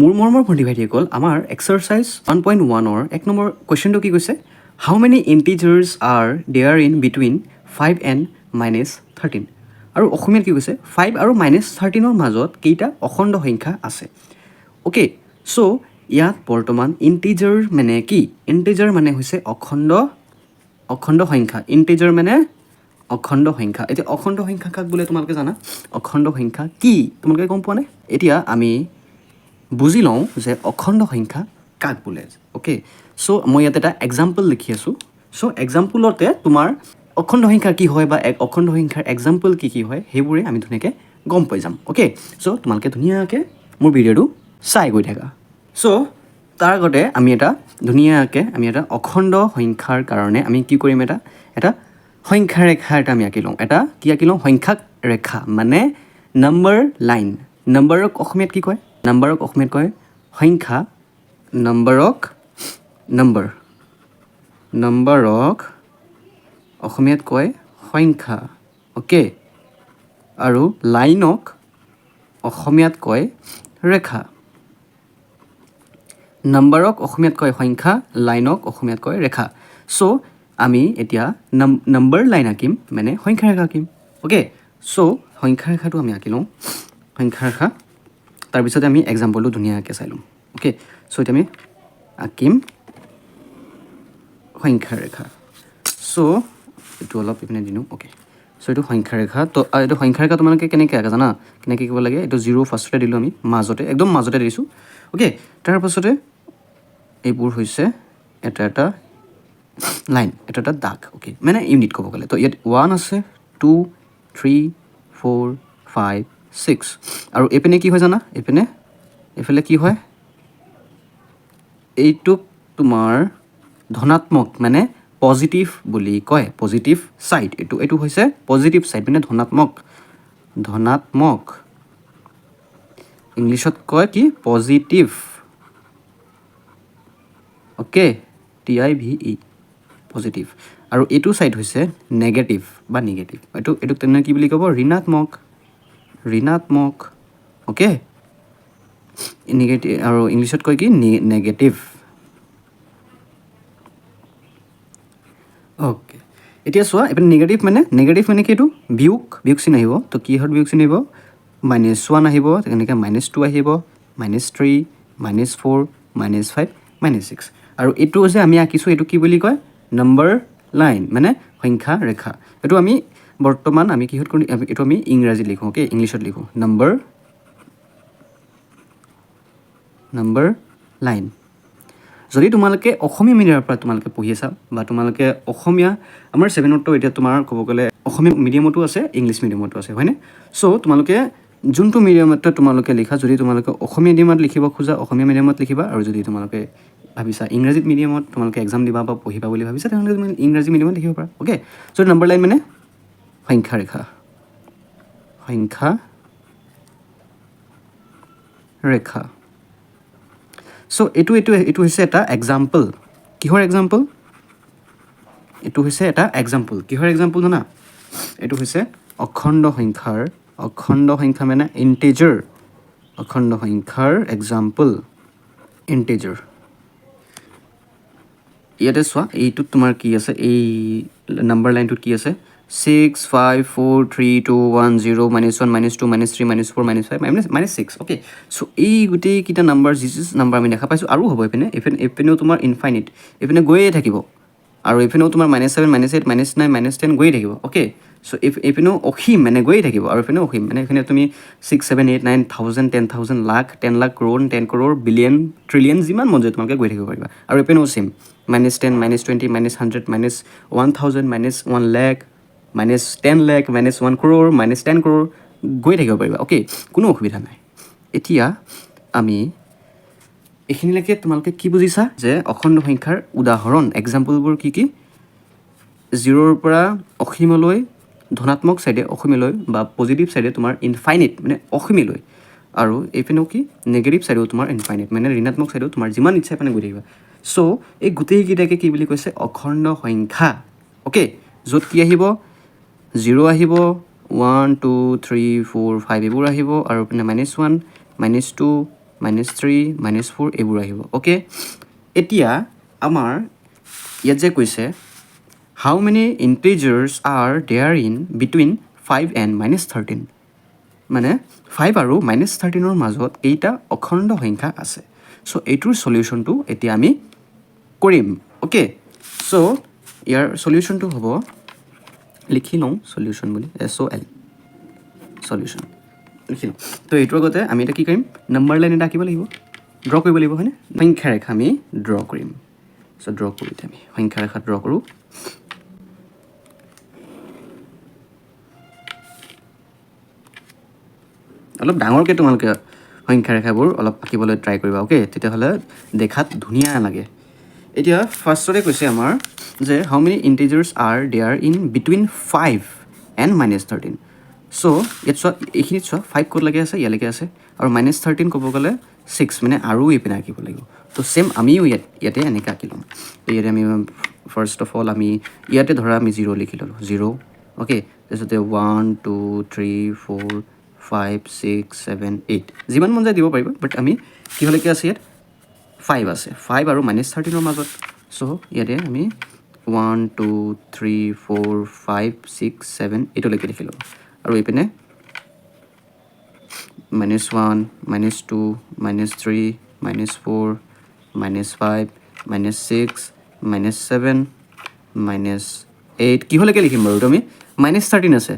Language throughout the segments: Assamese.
মোৰ মৰমৰ ভণ্টি ভাইটিসকল, আমাৰ এক্সাৰচাইজ 1.1ৰ 1 নম্বৰ কুৱেশ্যনটো কি কৈছে? How many integers are there in between 5 and -13? আৰু অসমীয়াত কি কৈছে? 5 আৰু -13ৰ মাজত কেইটা অখণ্ড সংখ্যা আছে? অ'কে, চ' ইয়াত বৰ্তমান ইণ্টিজাৰ মানে কি? ইণ্টিজাৰ মানে হৈছে অখণ্ড সংখ্যা। ইণ্টিজাৰ মানে অখণ্ড সংখ্যা। এতিয়া অখণ্ড সংখ্যা কাক বোলে তোমালোকে জানা? অখণ্ড সংখ্যা কি তোমালোকে গম পোৱা নে? এতিয়া আমি বুজি লওঁ যে অখণ্ড সংখ্যা কাক বোলে। অ'কে, চ' মই ইয়াত এটা এক্সাম্পল লিখি আছোঁ। চ' এক্সাম্পলতে তোমাৰ অখণ্ড সংখ্যা কি হয় বা এক অখণ্ড সংখ্যাৰ এক্সাম্পল কি কি হয়, সেইবোৰে আমি ধুনীয়াকৈ গম পাই যাম। অ'কে, চ' তোমালোকে ধুনীয়াকৈ মোৰ ভিডিঅ'টো চাই গৈ থাকা। চ' তাৰ আগতে আমি এটা ধুনীয়াকৈ আমি এটা অখণ্ড সংখ্যাৰ কাৰণে আমি কি কৰিম? এটা সংখ্যা ৰেখা এটা আমি আঁকি লওঁ। এটা কি আঁকি লওঁ? সংখ্যা ৰেখা মানে নম্বৰ লাইন। নম্বৰক অসমীয়াত কি কয়? নম্বৰক অসমীয়াত কয় সংখ্যা। নম্বৰক নম্বৰ নম্বৰক অসমীয়াত কয় সংখ্যা। অ'কে, আৰু লাইনক অসমীয়াত কয় ৰেখা। নম্বৰক অসমীয়াত কয় সংখ্যা, লাইনক অসমীয়াত কয় ৰেখা। চ' আমি এতিয়া নম্বৰ লাইন আঁকিম, মানে সংখ্যা ৰেখা আঁকিম। অ'কে, চ' সংখ্যা ৰেখাটো আমি আঁকি লওঁ, সংখ্যা ৰেখা। তাৰপিছতে আমি এক্সাম্পলটো ধুনীয়াকৈ চাই ল'ম। অ'কে, চ' এতিয়া আমি আঁকিম সংখ্যা ৰেখা। চ' এইটো অলপ ইপিনে দিলোঁ। অ'কে, চ' এইটো সংখ্যা ৰেখা। তো এইটো সংখ্যা ৰেখা তোমালোকে কেনেকৈ আঁকা জানা? কেনেকৈ আঁকিব লাগে? এইটো জিৰ' ফাৰ্ষ্টতে দিলোঁ আমি, মাজতে, একদম মাজতে দিছোঁ। অ'কে, তাৰপাছতে এইবোৰ হৈছে এটা এটা লাইন, এটা এটা দাগ। অ'কে, মানে ইউনিট ক'ব গ'লে। তো ইয়াত 1 আছে, 2, 3, 4, 5, 6। আৰু এইপিনে কি হয় জানা? এইপিনে, এইফালে কি হয়? এইটোক তোমাৰ ধনাত্মক মানে পজিটিভ বুলি কয়, পজিটিভ ছাইড। এইটো হৈছে পজিটিভ ছাইড মানে ধনাত্মক। ধনাত্মক ইংলিছত কয় কি? Positive. Okay, TIVE, positive. আৰু এইটো ছাইড হৈছে নেগেটিভ বা নিগেটিভ। এইটোক তেনে কি বুলি ক'ব? ঋণাত্মক, ঋণাত্মক। অ'কে, নিগেটিভ আৰু ইংলিছত কয় কি? নেগেটিভ। অ'কে, এতিয়া চোৱা, এইপিনে নিগেটিভ মানে কি? এইটো বিয়োগ, বিয়োগ চিন আহিব। তো কিহত বিয়োগ চিন আহিব? -1 আহিব, তেনেকৈ -2 আহিব, -3, -4, -5, -6। আৰু এইটো যে আমি আঁকিছোঁ, এইটো কি বুলি কয়? নম্বৰ লাইন মানে সংখ্যা ৰেখা। এইটো আমি বৰ্তমান আমি কিহত কৰি, এইটো আমি ইংৰাজীত লিখোঁ। অ'কে, ইংলিছত লিখোঁ নম্বৰ নম্বৰ লাইন। যদি তোমালোকে অসমীয়া মিডিয়ামৰ পৰা তোমালোকে পঢ়ি আছা বা তোমালোকে অসমীয়া, আমাৰ ছেভেনতো এতিয়া তোমাৰ ক'ব গ'লে অসমীয়া মিডিয়ামতো আছে, ইংলিছ মিডিয়ামতো আছে, হয়নে? চ' তোমালোকে যোনটো মিডিয়ামত তোমালোকে লিখা, যদি তোমালোকে অসমীয়া মিডিয়ামত লিখিব খোজা, অসমীয়া মিডিয়ামত লিখিবা। আৰু যদি তোমালোকে ভাবিছা ইংৰাজীত মিডিয়ামত তোমালোকে এক্সাম দিবা বা পঢ়িবা বুলি ভাবিছা, তেনেহ'লে তুমি ইংৰাজী মিডিয়ামত লিখিব পাৰা। অ'কে, চ' নম্বৰ লাইন মানে সংখ্যা ৰেখা, সংখ্যা ৰেখা। চ' এইটো হৈছে এটা এক্সাম্পল। কিহৰ এক্সাম্পল? এইটো হৈছে এটা এক্সাম্পল। কিহৰ এক্সাম্পল জানা? এইটো হৈছে অখণ্ড সংখ্যাৰ, অখণ্ড সংখ্যা মানে ইণ্টেজাৰ, অখণ্ড সংখ্যাৰ এক্সাম্পল, ইণ্টেজাৰ। ইয়াতে চোৱা, এইটোত তোমাৰ কি আছে? এই নাম্বাৰ লাইনটোত কি আছে? 6, 5, 4, 3, 2, 1, 0, -1, -2, -3, -4, -5, -6। Okay, so এই গোটেইকেইটা নাম্বাৰ, যি যি নাম্বাৰ আমি দেখা পাইছোঁ, আৰু হ'ব এইপিনে, এইপিনেও তোমাৰ ইনফাইনিট, এইপিনে গৈয়ে থাকিব। আৰু এইপিনেও তোমাৰ -7, -8, -9, -10 গৈয়ে থাকিব। অ'কে, চ' এইপিনেও অসীম মানে গৈয়ে থাকিব আৰু এইপিনেও অসীম মানে এইপিনে তুমি 6, 7, 8, 9, 1000, 10,000, lakh, 10 lakh, crore, 10 crore, billion, trillion, যিমান মন যায় তোমালোকে গৈ থাকিব পাৰিবা। আৰু এইপিনেও same, -10, -20, -100, -1000, -1 lakh, -10 lakh, -1 crore, -10 crore গৈ থাকিব পাৰিবা। অ'কে, কোনো অসুবিধা নাই। এতিয়া আমি এইখিনিলৈকে তোমালোকে কি বুজিছা যে অখণ্ড সংখ্যাৰ উদাহৰণ, এক্সাম্পলবোৰ কি কি? জিৰ'ৰ পৰা অসীমলৈ, ধনাত্মক ছাইডে অসীমলৈ বা পজিটিভ ছাইডে তোমাৰ ইনফাইনিট মানে অসীমলৈ। আৰু এইপিনেও কি? নেগেটিভ ছাইডেও তোমাৰ ইনফাইনিট মানে ঋণাত্মক ছাইডেও তোমাৰ যিমান ইচ্ছা মানে গৈ থাকিবা। চ' এই গোটেইকেইটাকে কি বুলি কৈছে? অখণ্ড সংখ্যা। অ'কে, য'ত কি আহিব? জিৰ' আহিব, 1, 2, 3, 4, 5 এইবোৰ আহিব আৰু পিনে -1, -2। -3, -4 এইবোৰ আহিব। অ'কে, এতিয়া আমাৰ ইয়াত যে কৈছে how many integers are there in between 5 and -13, মানে 5 আৰু -13ৰ মাজত কেইটা অখণ্ড সংখ্যা আছে। চ' এইটোৰ চলিউশ্যনটো এতিয়া আমি কৰিম। অ'কে, চ' ইয়াৰ চলিউশ্যনটো হ'ব, লিখি লওঁ চলিউশ্যন বুলি, SOL solution লিখি লওঁ। তো এইটোৰ আগতে আমি এতিয়া কি কৰিম? নাম্বাৰ লাইন এটা আঁকিব লাগিব, ড্ৰ কৰিব লাগিব, হয়নে? সংখ্যা ৰেখা আমি ড্ৰ কৰিম। চ' ড্ৰ কৰোঁ এতিয়া আমি, সংখ্যা ৰেখা ড্ৰ কৰোঁ। অলপ ডাঙৰকৈ তোমালোকে সংখ্যা ৰেখাবোৰ অলপ আঁকিবলৈ ট্ৰাই কৰিবা। অ'কে, তেতিয়াহ'লে দেখাত ধুনীয়া লাগে। এতিয়া ফাৰ্ষ্টতে কৈছে আমাৰ যে how many integers are there in between 5 and -13? So ইয়াত চোৱা, এইখিনিত চোৱা, 5 ক'তলৈকে আছে? ইয়ালৈকে আছে। আৰু -13 ক'ব গ'লে 6, মানে আৰু এইপিনে আঁকিব লাগিব। তো ছেইম আমিও ইয়াতে এনেকৈ আঁকি ল'ম। তো ইয়াতে আমি ফাৰ্ষ্ট অফ অল আমি ইয়াতে ধৰা আমি 0 লিখি ল'লোঁ, 0। অ'কে, তাৰপিছতে 1, 2, 3, 4, 5, 6, 7, 8, যিমান মন যায় দিব পাৰিব। বাট আমি কিহলৈকে আছে ইয়াত? 5 আছে, 5 আৰু -13ৰ মাজত। চ' ইয়াতে আমি 1, 2, 3, 4, 5, 6, 7 এইটোলৈকে লিখি ল'লোঁ। আৰু এইপিনে -1, -2, -3, -4, -5, -6, -7, -8, কিহলৈকে লিখিম বাৰু? এইটো আমি -13 আছে,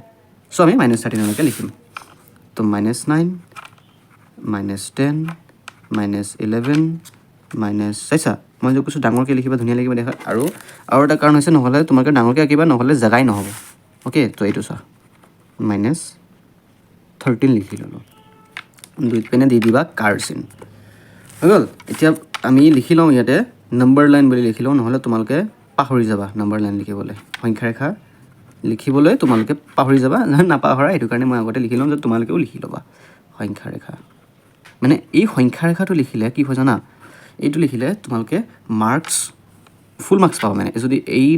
চ' আমি -13লৈকে লিখিম। তো -9, -10, -11, minus, চাইছা, মই যে কৈছোঁ ডাঙৰকৈ লিখিবা, ধুনীয়া লাগিব দেখাত। আৰু এটা কাৰণ হৈছে, নহ'লে তোমালোকে ডাঙৰকৈ আঁকিবা, নহ'লে জেগাই নহ'ব। অ'কে, তো এইটো চোৱা, -13 লিখি ল'লোঁ। দুই পিনে দি দিবা কাৰ চিন, হৈ গ'ল। এতিয়া আমি লিখি লওঁ ইয়াতে নম্বৰ লাইন বুলি লিখি লওঁ, নহ'লে তোমালোকে পাহৰি যাবা নম্বৰ লাইন লিখিবলৈ। সংখ্যা ৰেখা লিখিবলৈ তোমালোকে পাহৰি যাবা, নাপাহৰা, সেইটো কাৰণে মই আগতে লিখি লওঁ যে তোমালোকেও লিখি ল'বা সংখ্যা ৰেখা। মানে এই সংখ্যা ৰেখাটো লিখিলে কি হয় জানা? এইটো লিখিলে তোমালোকে মাৰ্কছ, ফুল মাৰ্কছ পাবা। মানে যদি এই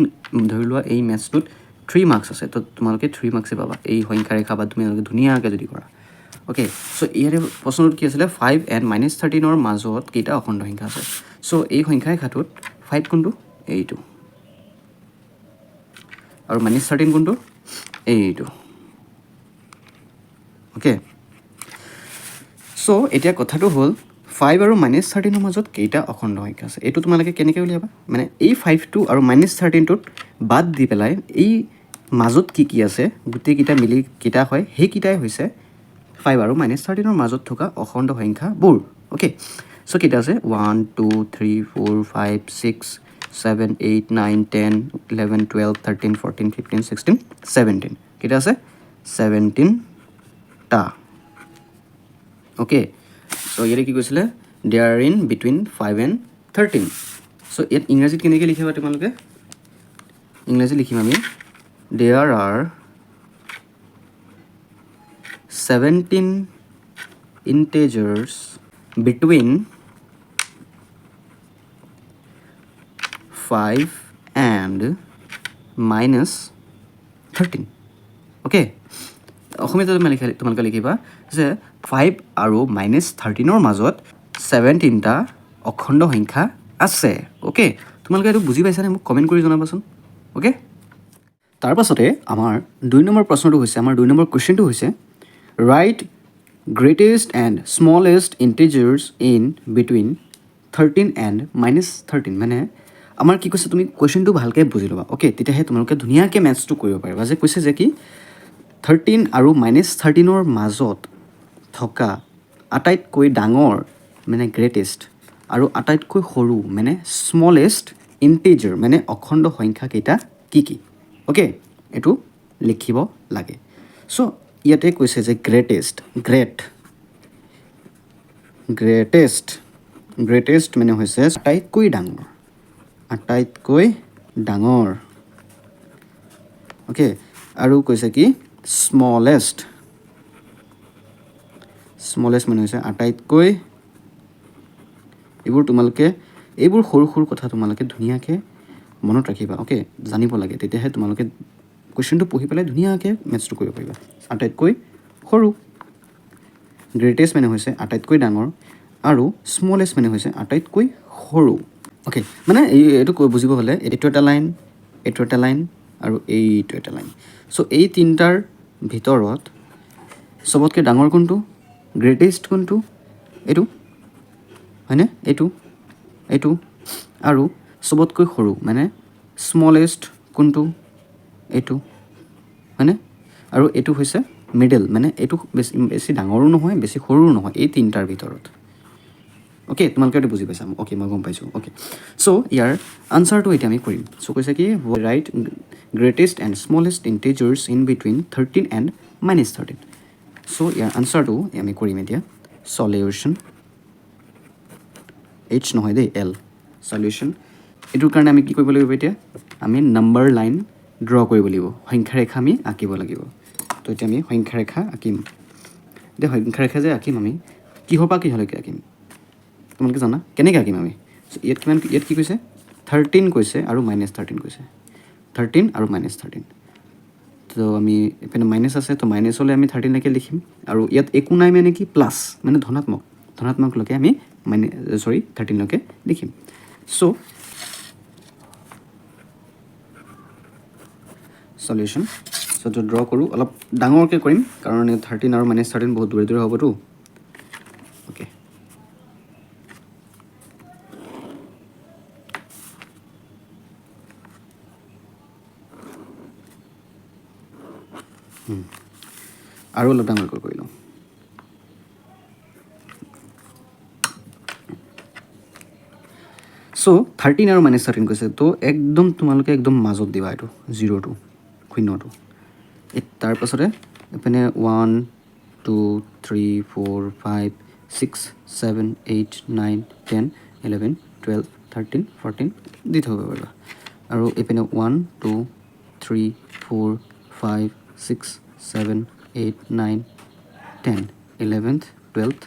ধৰি লোৱা এই মেথছটোত 3 মাৰ্কছ আছে, তো তোমালোকে 3 মাৰ্কছে পাবা এই সংখ্যা ৰেখা বা তোমালোকে ধুনীয়াকৈ যদি কৰা। অ'কে, চ' ইয়াৰে প্ৰশ্নটোত কি আছিলে? 5 এণ্ড -13ৰ মাজত কেইটা অখণ্ড সংখ্যা আছে? চ' এই সংখ্যা ৰেখাটোত 5 কোনটো? এইটো। আৰু -13 কোনটো? এইটো। অ'কে, চ' এতিয়া কথাটো হ'ল 5 আৰু -13ৰ মাজত কেইটা অখণ্ড সংখ্যা আছে, এইটো তোমালোকে কেনেকৈ উলিয়াবা? মানে এই 5টো আৰু -13টোত বাদ দি পেলাই এই মাজত কি কি আছে, গোটেইকেইটা মিলি কেইটা হয়, সেইকেইটাই হৈছে 5 আৰু -13ৰ মাজত থকা অখণ্ড সংখ্যাবোৰ। অ'কে, চ' কেইটা আছে? 1, 2, 3, 4, 5, 6, 7, 8, 9, 10, 11, 12, 13, 14, 15, 16, 17। কেইটা আছে? 17টা। অ'কে, চ' ইয়াতে কি কৈছিলে? There in between 5 and 13. So ইয়াত ইংৰাজীত কেনেকৈ লিখিবা তোমালোকে? ইংৰাজীত লিখিম আমি, there are 17 integers between 5 and -13. Okay, অসমীয়াত তোমালোকে লিখিবা যে 5 আৰু -13ৰ মাজত 17টা অখণ্ড সংখ্যা আছে। অ'কে, তোমালোকে এইটো বুজি পাইছানে? মোক কমেণ্ট কৰি জনাবাচোন। অ'কে, তাৰপাছতে আমাৰ 2 নম্বৰ প্ৰশ্নটো হৈছে, আমাৰ 2 নম্বৰ কুৱেশ্যনটো হৈছে, write greatest and smallest integers in between 13 and -13। মানে আমাৰ কি কৈছে, তুমি কুৱেশ্যনটো ভালকৈ বুজি ল'বা। অ'কে, তেতিয়াহে তোমালোকে ধুনীয়াকৈ মেথছটো কৰিব পাৰিবা। যে কৈছে যে কি, 13 আৰু -13ৰ মাজত থকা আটাইতকৈ ডাঙৰ মানে গ্ৰেটেষ্ট আৰু আটাইতকৈ সৰু মানে স্মলেষ্ট ইণ্টিজাৰ, মানে অখণ্ড সংখ্যা কেইটা কি কি? অ'কে, এইটো লিখিব লাগে। চ' ইয়াতে কৈছে যে গ্ৰেটেষ্ট, গ্ৰেটেষ্ট, গ্ৰেটেষ্ট মানে হৈছে আটাইতকৈ ডাঙৰ, আটাইতকৈ ডাঙৰ। অ'কে, আৰু কৈছে কি স্মলেষ্ট, স্মলেষ্ট মানে হৈছে আটাইতকৈ, এইবোৰ তোমালোকে, এইবোৰ সৰু সৰু কথা তোমালোকে ধুনীয়াকৈ মনত ৰাখিবা। অ'কে, জানিব লাগে, তেতিয়াহে তোমালোকে কুৱেশ্যনটো পঢ়ি পেলাই ধুনীয়াকৈ মেথছটো কৰিব পাৰিবা। আটাইতকৈ সৰু, গ্ৰেটেষ্ট মানে হৈছে আটাইতকৈ ডাঙৰ। আৰু স্মলেষ্ট মানে হৈছে আটাইতকৈ সৰু। অ'কে, মানে এইটো বুজিব হ'লে এইটো এটা লাইন, এইটো এটা লাইন আৰু এইটো এটা লাইন। চ' এই তিনিটাৰ ভিতৰত চবতকৈ ডাঙৰ কোনটো, গ্ৰেটেষ্ট কোনটো, এইটো হয়নে, এইটো, এইটো। আৰু চবতকৈ সৰু মানে স্মলেষ্ট কোনটো, এইটো হয়নে। আৰু এইটো হৈছে মিডল, মানে এইটো বেছি ডাঙৰো নহয় বেছি সৰুও নহয়, এই তিনিটাৰ ভিতৰত। অ'কে, তোমালোকে এইটো বুজি পাইছা? অ'কে, মই গম পাইছোঁ। অ'কে, চ' ইয়াৰ আনচাৰটো এতিয়া আমি কৰিম। চ' কৈছে কি, write greatest and smallest integers in between 13 and minus 13। So' ইয়াৰ আনচাৰটো আমি কৰিম এতিয়া। চলিউশ্যন, এইচ নহয় দেই, এল, চলিউশ্যন। এইটোৰ কাৰণে আমি কি কৰিব লাগিব এতিয়া, আমি নাম্বাৰ লাইন ড্ৰ কৰিব লাগিব, সংখ্যাৰেখা আমি আঁকিব লাগিব। তো এতিয়া আমি সংখ্যাৰেখা আঁকিম। এতিয়া সংখ্যাৰেখা যে আঁকিম আমি কিহৰ পৰা কিহলৈকে আঁকিম তোমালোকে জানা কেনেকৈ আঁকিম আমি? ইয়াত কিমান, ইয়াত কি কৈছে, 13 কৈছে আৰু মাইনাছ 13 কৈছে, 13 আৰু মাইনাছ 13। তো আমি এইপিনে মাইনাছ আছে, তো মাইনাছলৈ আমি 13লৈকে লিখিম। আৰু ইয়াত একো নাই মানে কি, প্লাছ মানে ধনাত্মক, ধনাত্মকলৈকে আমি 13লৈকে লিখিম। চ' চলিউশ্যন, চ' এইটো ড্ৰ কৰোঁ, অলপ ডাঙৰকৈ কৰিম কাৰণ 13 আৰু মাইনাছ 13 বহুত দূৰে দূৰে হ'বতো। অ'কে, আৰু অলপ ডাঙৰকৈ কৰি লওঁ। চ' 13 আৰু মাইনাছ 13 কৈছে, তো একদম তোমালোকে একদম মাজত দিবা এইটো জিৰ'টো, শূন্যটো। তাৰপাছতে এইপিনে 1 2 3 4 5 6 7 8 9 10 11 12 13 14 দি থ'ব পাৰিবা। আৰু এইপিনে 1 2 3 4 5 6 7 8 9 10 11 12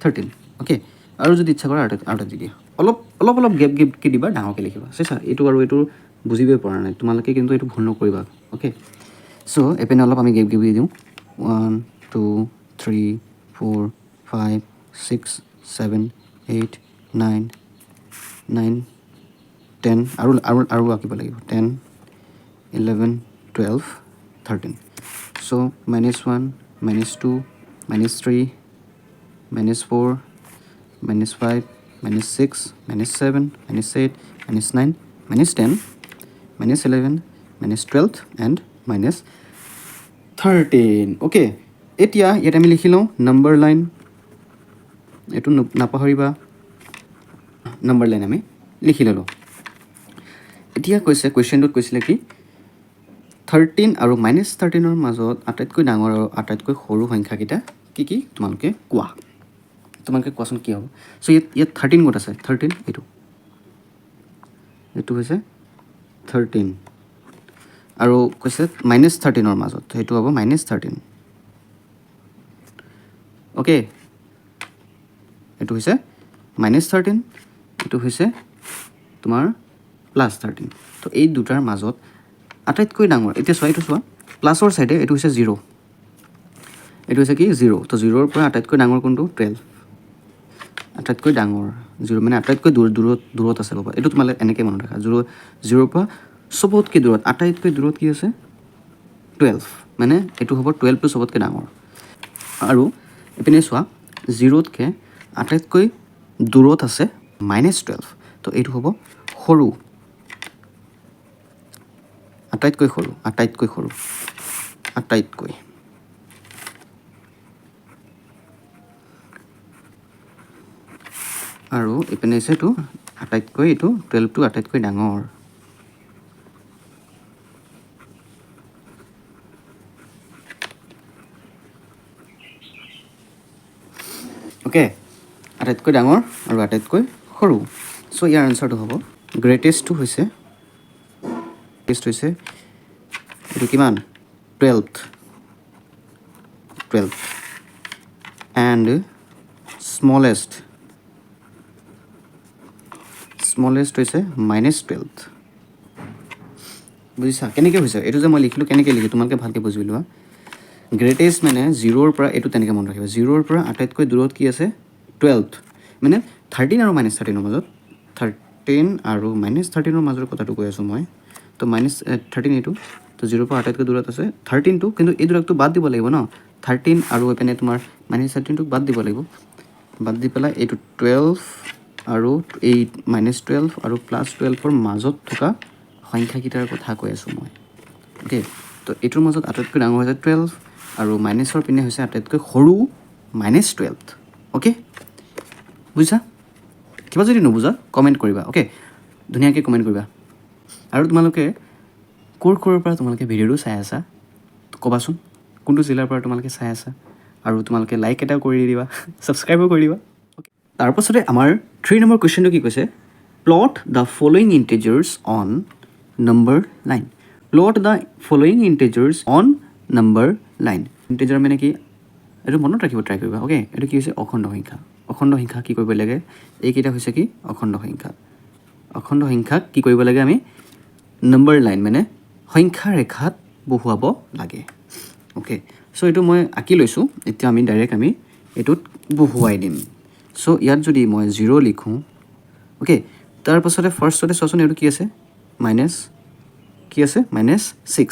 13। অ'কে, আৰু যদি ইচ্ছা কৰা আৰু এটা দি দিয়া, অলপ অলপ অলপ গেপ গেপকৈ দিবা, ডাঙৰকৈ লিখিবা। চাইছা, এইটো আৰু এইটো বুজিবই পৰা নাই তোমালোকে, কিন্তু এইটো ভুল নকৰিবা। অ'কে, চ' এইপিনে অলপ আমি গেপ গেপ দি দিওঁ, 1 2 3 4 5 6 7 8 9 9 10 আৰু আৰু আৰু আঁকিব লাগিব, 10 11 12 13। So' minus 1 minus 2 minus 3 minus 4 minus 5 minus 6 minus 7 minus 8 minus 9 minus 10 minus 11 minus 12 and minus 13। Okay, এতিয়া ইয়াত আমি লিখি লওঁ নাম্বাৰ লাইন, এইটো নাপাহৰিবা, নাম্বাৰ লাইন আমি লিখি ল'লোঁ। এতিয়া কৈছে, কুৱেশ্যনটোত কৈছিলে কি, 13 আৰু মাইনাছ 13ৰ মাজত আটাইতকৈ ডাঙৰ আৰু আটাইতকৈ সৰু সংখ্যাকেইটা কি কি তোমালোকে কোৱা, তোমালোকে কোৱাচোন কি হ'ব। চ' ইয়াত 13 ক'ত আছে, 13 এইটো, এইটো হৈছে 13 আৰু কৈছে মাইনাছ 13ৰ মাজত, সেইটো হ'ব মাইনাছ 13। অ'কে, এইটো হৈছে মাইনাছ 13, এইটো হৈছে তোমাৰ প্লাছ 13। তো এই দুটাৰ মাজত আটাইতকৈ ডাঙৰ, এতিয়া চোৱা, এইটো চোৱা, প্লাছৰ ছাইডে এইটো হৈছে 0, এইটো হৈছে কি 0। তো 0ৰ পৰা আটাইতকৈ ডাঙৰ কোনটো, 12, আটাইতকৈ ডাঙৰ 0 মানে আটাইতকৈ দূৰত আছে ক'ব। এইটো তোমালোকে এনেকৈ মনত ৰাখা, 0ৰ পৰা চবতকৈ দূৰত, আটাইতকৈ দূৰত কি আছে, 12, মানে এইটো হ'ব 12টো চবতকৈ ডাঙৰ। আৰু এইপিনে চোৱা, 0তকৈ আটাইতকৈ দূৰত আছে মাইনাছ 12, তো এইটো হ'ব সৰু, আটাইতকৈ সৰু, আটাইতকৈ সৰু, আটাইতকৈ। আৰু এইপিনে হৈছে এইটো আটাইতকৈ, এইটো 12টো আটাইতকৈ ডাঙৰ। অ'কে, আটাইতকৈ ডাঙৰ আৰু আটাইতকৈ সৰু। চ' ইয়াৰ আনচাৰটো হ'ব গ্ৰেটেষ্টটো হৈছে, গ্ৰেটেষ্ট হৈছে এইটো কিমান, 12 এণ্ড স্মলেষ্ট, স্মলেষ্ট হৈছে মাইনাছ 12। বুজিছা কেনেকৈ হৈছে, এইটো যে মই লিখিলোঁ কেনেকৈ লিখিলোঁ তোমালোকে ভালকৈ বুজি লোৱা। গ্ৰেটেষ্ট মানে 0ৰ পৰা, এইটো তেনেকৈ মনত ৰাখিবা, 0ৰ পৰা আটাইতকৈ দূৰত কি আছে, 12, মানে 13 আৰু মাইনাছ 13ৰ মাজত, 13 আৰু মাইনাছ 13ৰ মাজৰ কথাটো কৈ আছোঁ মই। তো মাইনাছ 13 এইটো, তো জিৰ'ৰ পৰা আটাইতকৈ দূৰত আছে 13টো, কিন্তু এই দুটাকটো বাদ দিব লাগিব ন। 13 আৰু এইপিনে তোমাৰ মাইনাছ 13টোক বাদ দিব লাগিব। বাদ দি পেলাই এইটো 12 আৰু এই মাইনাছ 12 আৰু প্লাছ 12ৰ মাজত থকা সংখ্যাকেইটাৰ কথা কৈ আছোঁ মই। অ'কে, তো এইটোৰ মাজত আটাইতকৈ ডাঙৰ হৈছে 12 আৰু মাইনাছৰ পিনে হৈছে আটাইতকৈ সৰু মাইনাছ 12। অ'কে, বুজিছা? কিবা যদি নুবুজা কমেণ্ট কৰিবা। অ'কে, ধুনীয়াকৈ কমেণ্ট কৰিবা। আৰু তোমালোকে ক'ৰ ক'ৰ পৰা তোমালোকে ভিডিঅ'টো চাই আছা ক'বাচোন, কোনটো জিলাৰ পৰা তোমালোকে চাই আছা। আৰু তোমালোকে লাইক এটাও কৰি দিবা, ছাবস্ক্ৰাইবো কৰি দিবা। তাৰপাছতে আমাৰ 3 নম্বৰ কুৱেশ্যনটো কি কৈছে? Plot the following integers on number line. Plot the following integers on number line. Integer মানে কি, এইটো মনত ৰাখিব ট্ৰাই কৰিবা। অ'কে, এইটো কি হৈছে? অখণ্ড সংখ্যা। অখণ্ড সংখ্যা কি কৰিব লাগে? এইকেইটা হৈছে কি? অখণ্ড সংখ্যা। অখণ্ড সংখ্যাক কি কৰিব লাগে আমি? নম্বৰ লাইন মানে সংখ্যা ৰেখাত বহুৱাব লাগে। অ'কে, চ' এইটো মই আঁকি লৈছোঁ। এতিয়া আমি ডাইৰেক্ট আমি এইটোত বহুৱাই দিম। চ' ইয়াত যদি মই জিৰ' লিখোঁ, অ'কে, তাৰপাছতে ফাৰ্ষ্টতে চোৱাচোন এইটো কি আছে? মাইনাছ কি আছে? মাইনাছ 6।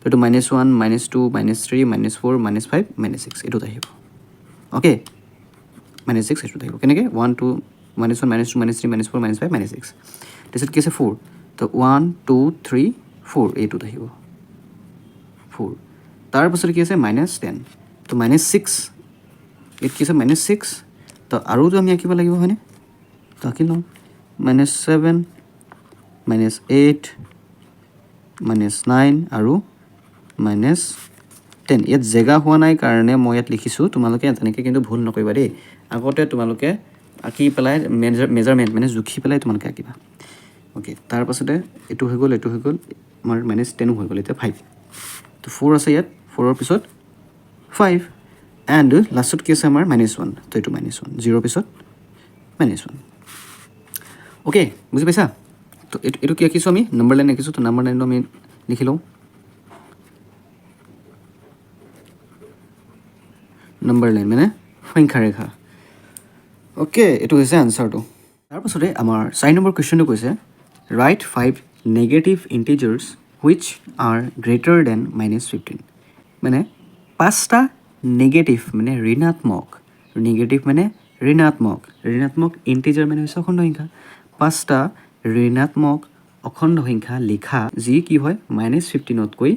এইটো minus 1, minus 2, minus 3, minus 4, minus 5, minus 6 এইটোত আহিব। অ'কে, মাইনাছ 6 এইটোত আহিব। কেনেকৈ? 1, 2, minus 1, minus 2, minus 3, minus 4, minus 5, minus 6। তাৰপিছত কি আছে? 4। তো 1, 2, 3, 4 এইটোত আহিব 4। তাৰপাছত কি আছে? মাইনাছ 10। তো মাইনাছ 6, ইয়াত কি আছে? মাইনাছ 6। তো আৰুতো আমি আঁকিব লাগিব, হয়নে? তো আঁকি লওঁ, minus 7, minus 8, minus 9 আৰু মাইনাছ 10। ইয়াত জেগা হোৱা নাই কাৰণে মই ইয়াত লিখিছোঁ, তোমালোকে তেনেকৈ কিন্তু ভুল নকৰিবা দেই। আগতে তোমালোকে আঁকি পেলাই মেজাৰমেণ্ট মানে জুখি পেলাই তোমালোকে আঁকিবা। অ'কে, তাৰপাছতে এইটো হৈ গ'ল, এইটো হৈ গ'ল, আমাৰ মাইনাছ 10ও হৈ গ'ল। এতিয়া 5, তো 4 আছে ইয়াত, 4ৰ পিছত 5 এণ্ড লাষ্টত কি আছে আমাৰ? মাইনাছ 1। তো এইটো মাইনাছ 1, জিৰ'ৰ পিছত মাইনাছ 1। অ'কে, বুজি পাইছা? তো এইটো কি আঁকিছোঁ আমি? নম্বৰ লাইন আঁকিছোঁ। তো নম্বৰ লাইনটো আমি লিখি লওঁ। নম্বৰ লাইন মানে সংখ্যা ৰেখা। অ'কে, এইটো হৈছে আনচাৰটো। তাৰপাছতে আমাৰ 4 নম্বৰ কুৱেশ্যনটো কৈছে, write 5 negative integers which are greater than minus 15। মানে 5টা নেগেটিভ মানে ঋণাত্মক, নেগেটিভ মানে ঋণাত্মক, ঋণাত্মক ইণ্টিজাৰ মানে হৈছে অখণ্ড সংখ্যা। 5টা ঋণাত্মক অখণ্ড সংখ্যা লিখা যি কি হয়? মাইনাছ 15তকৈ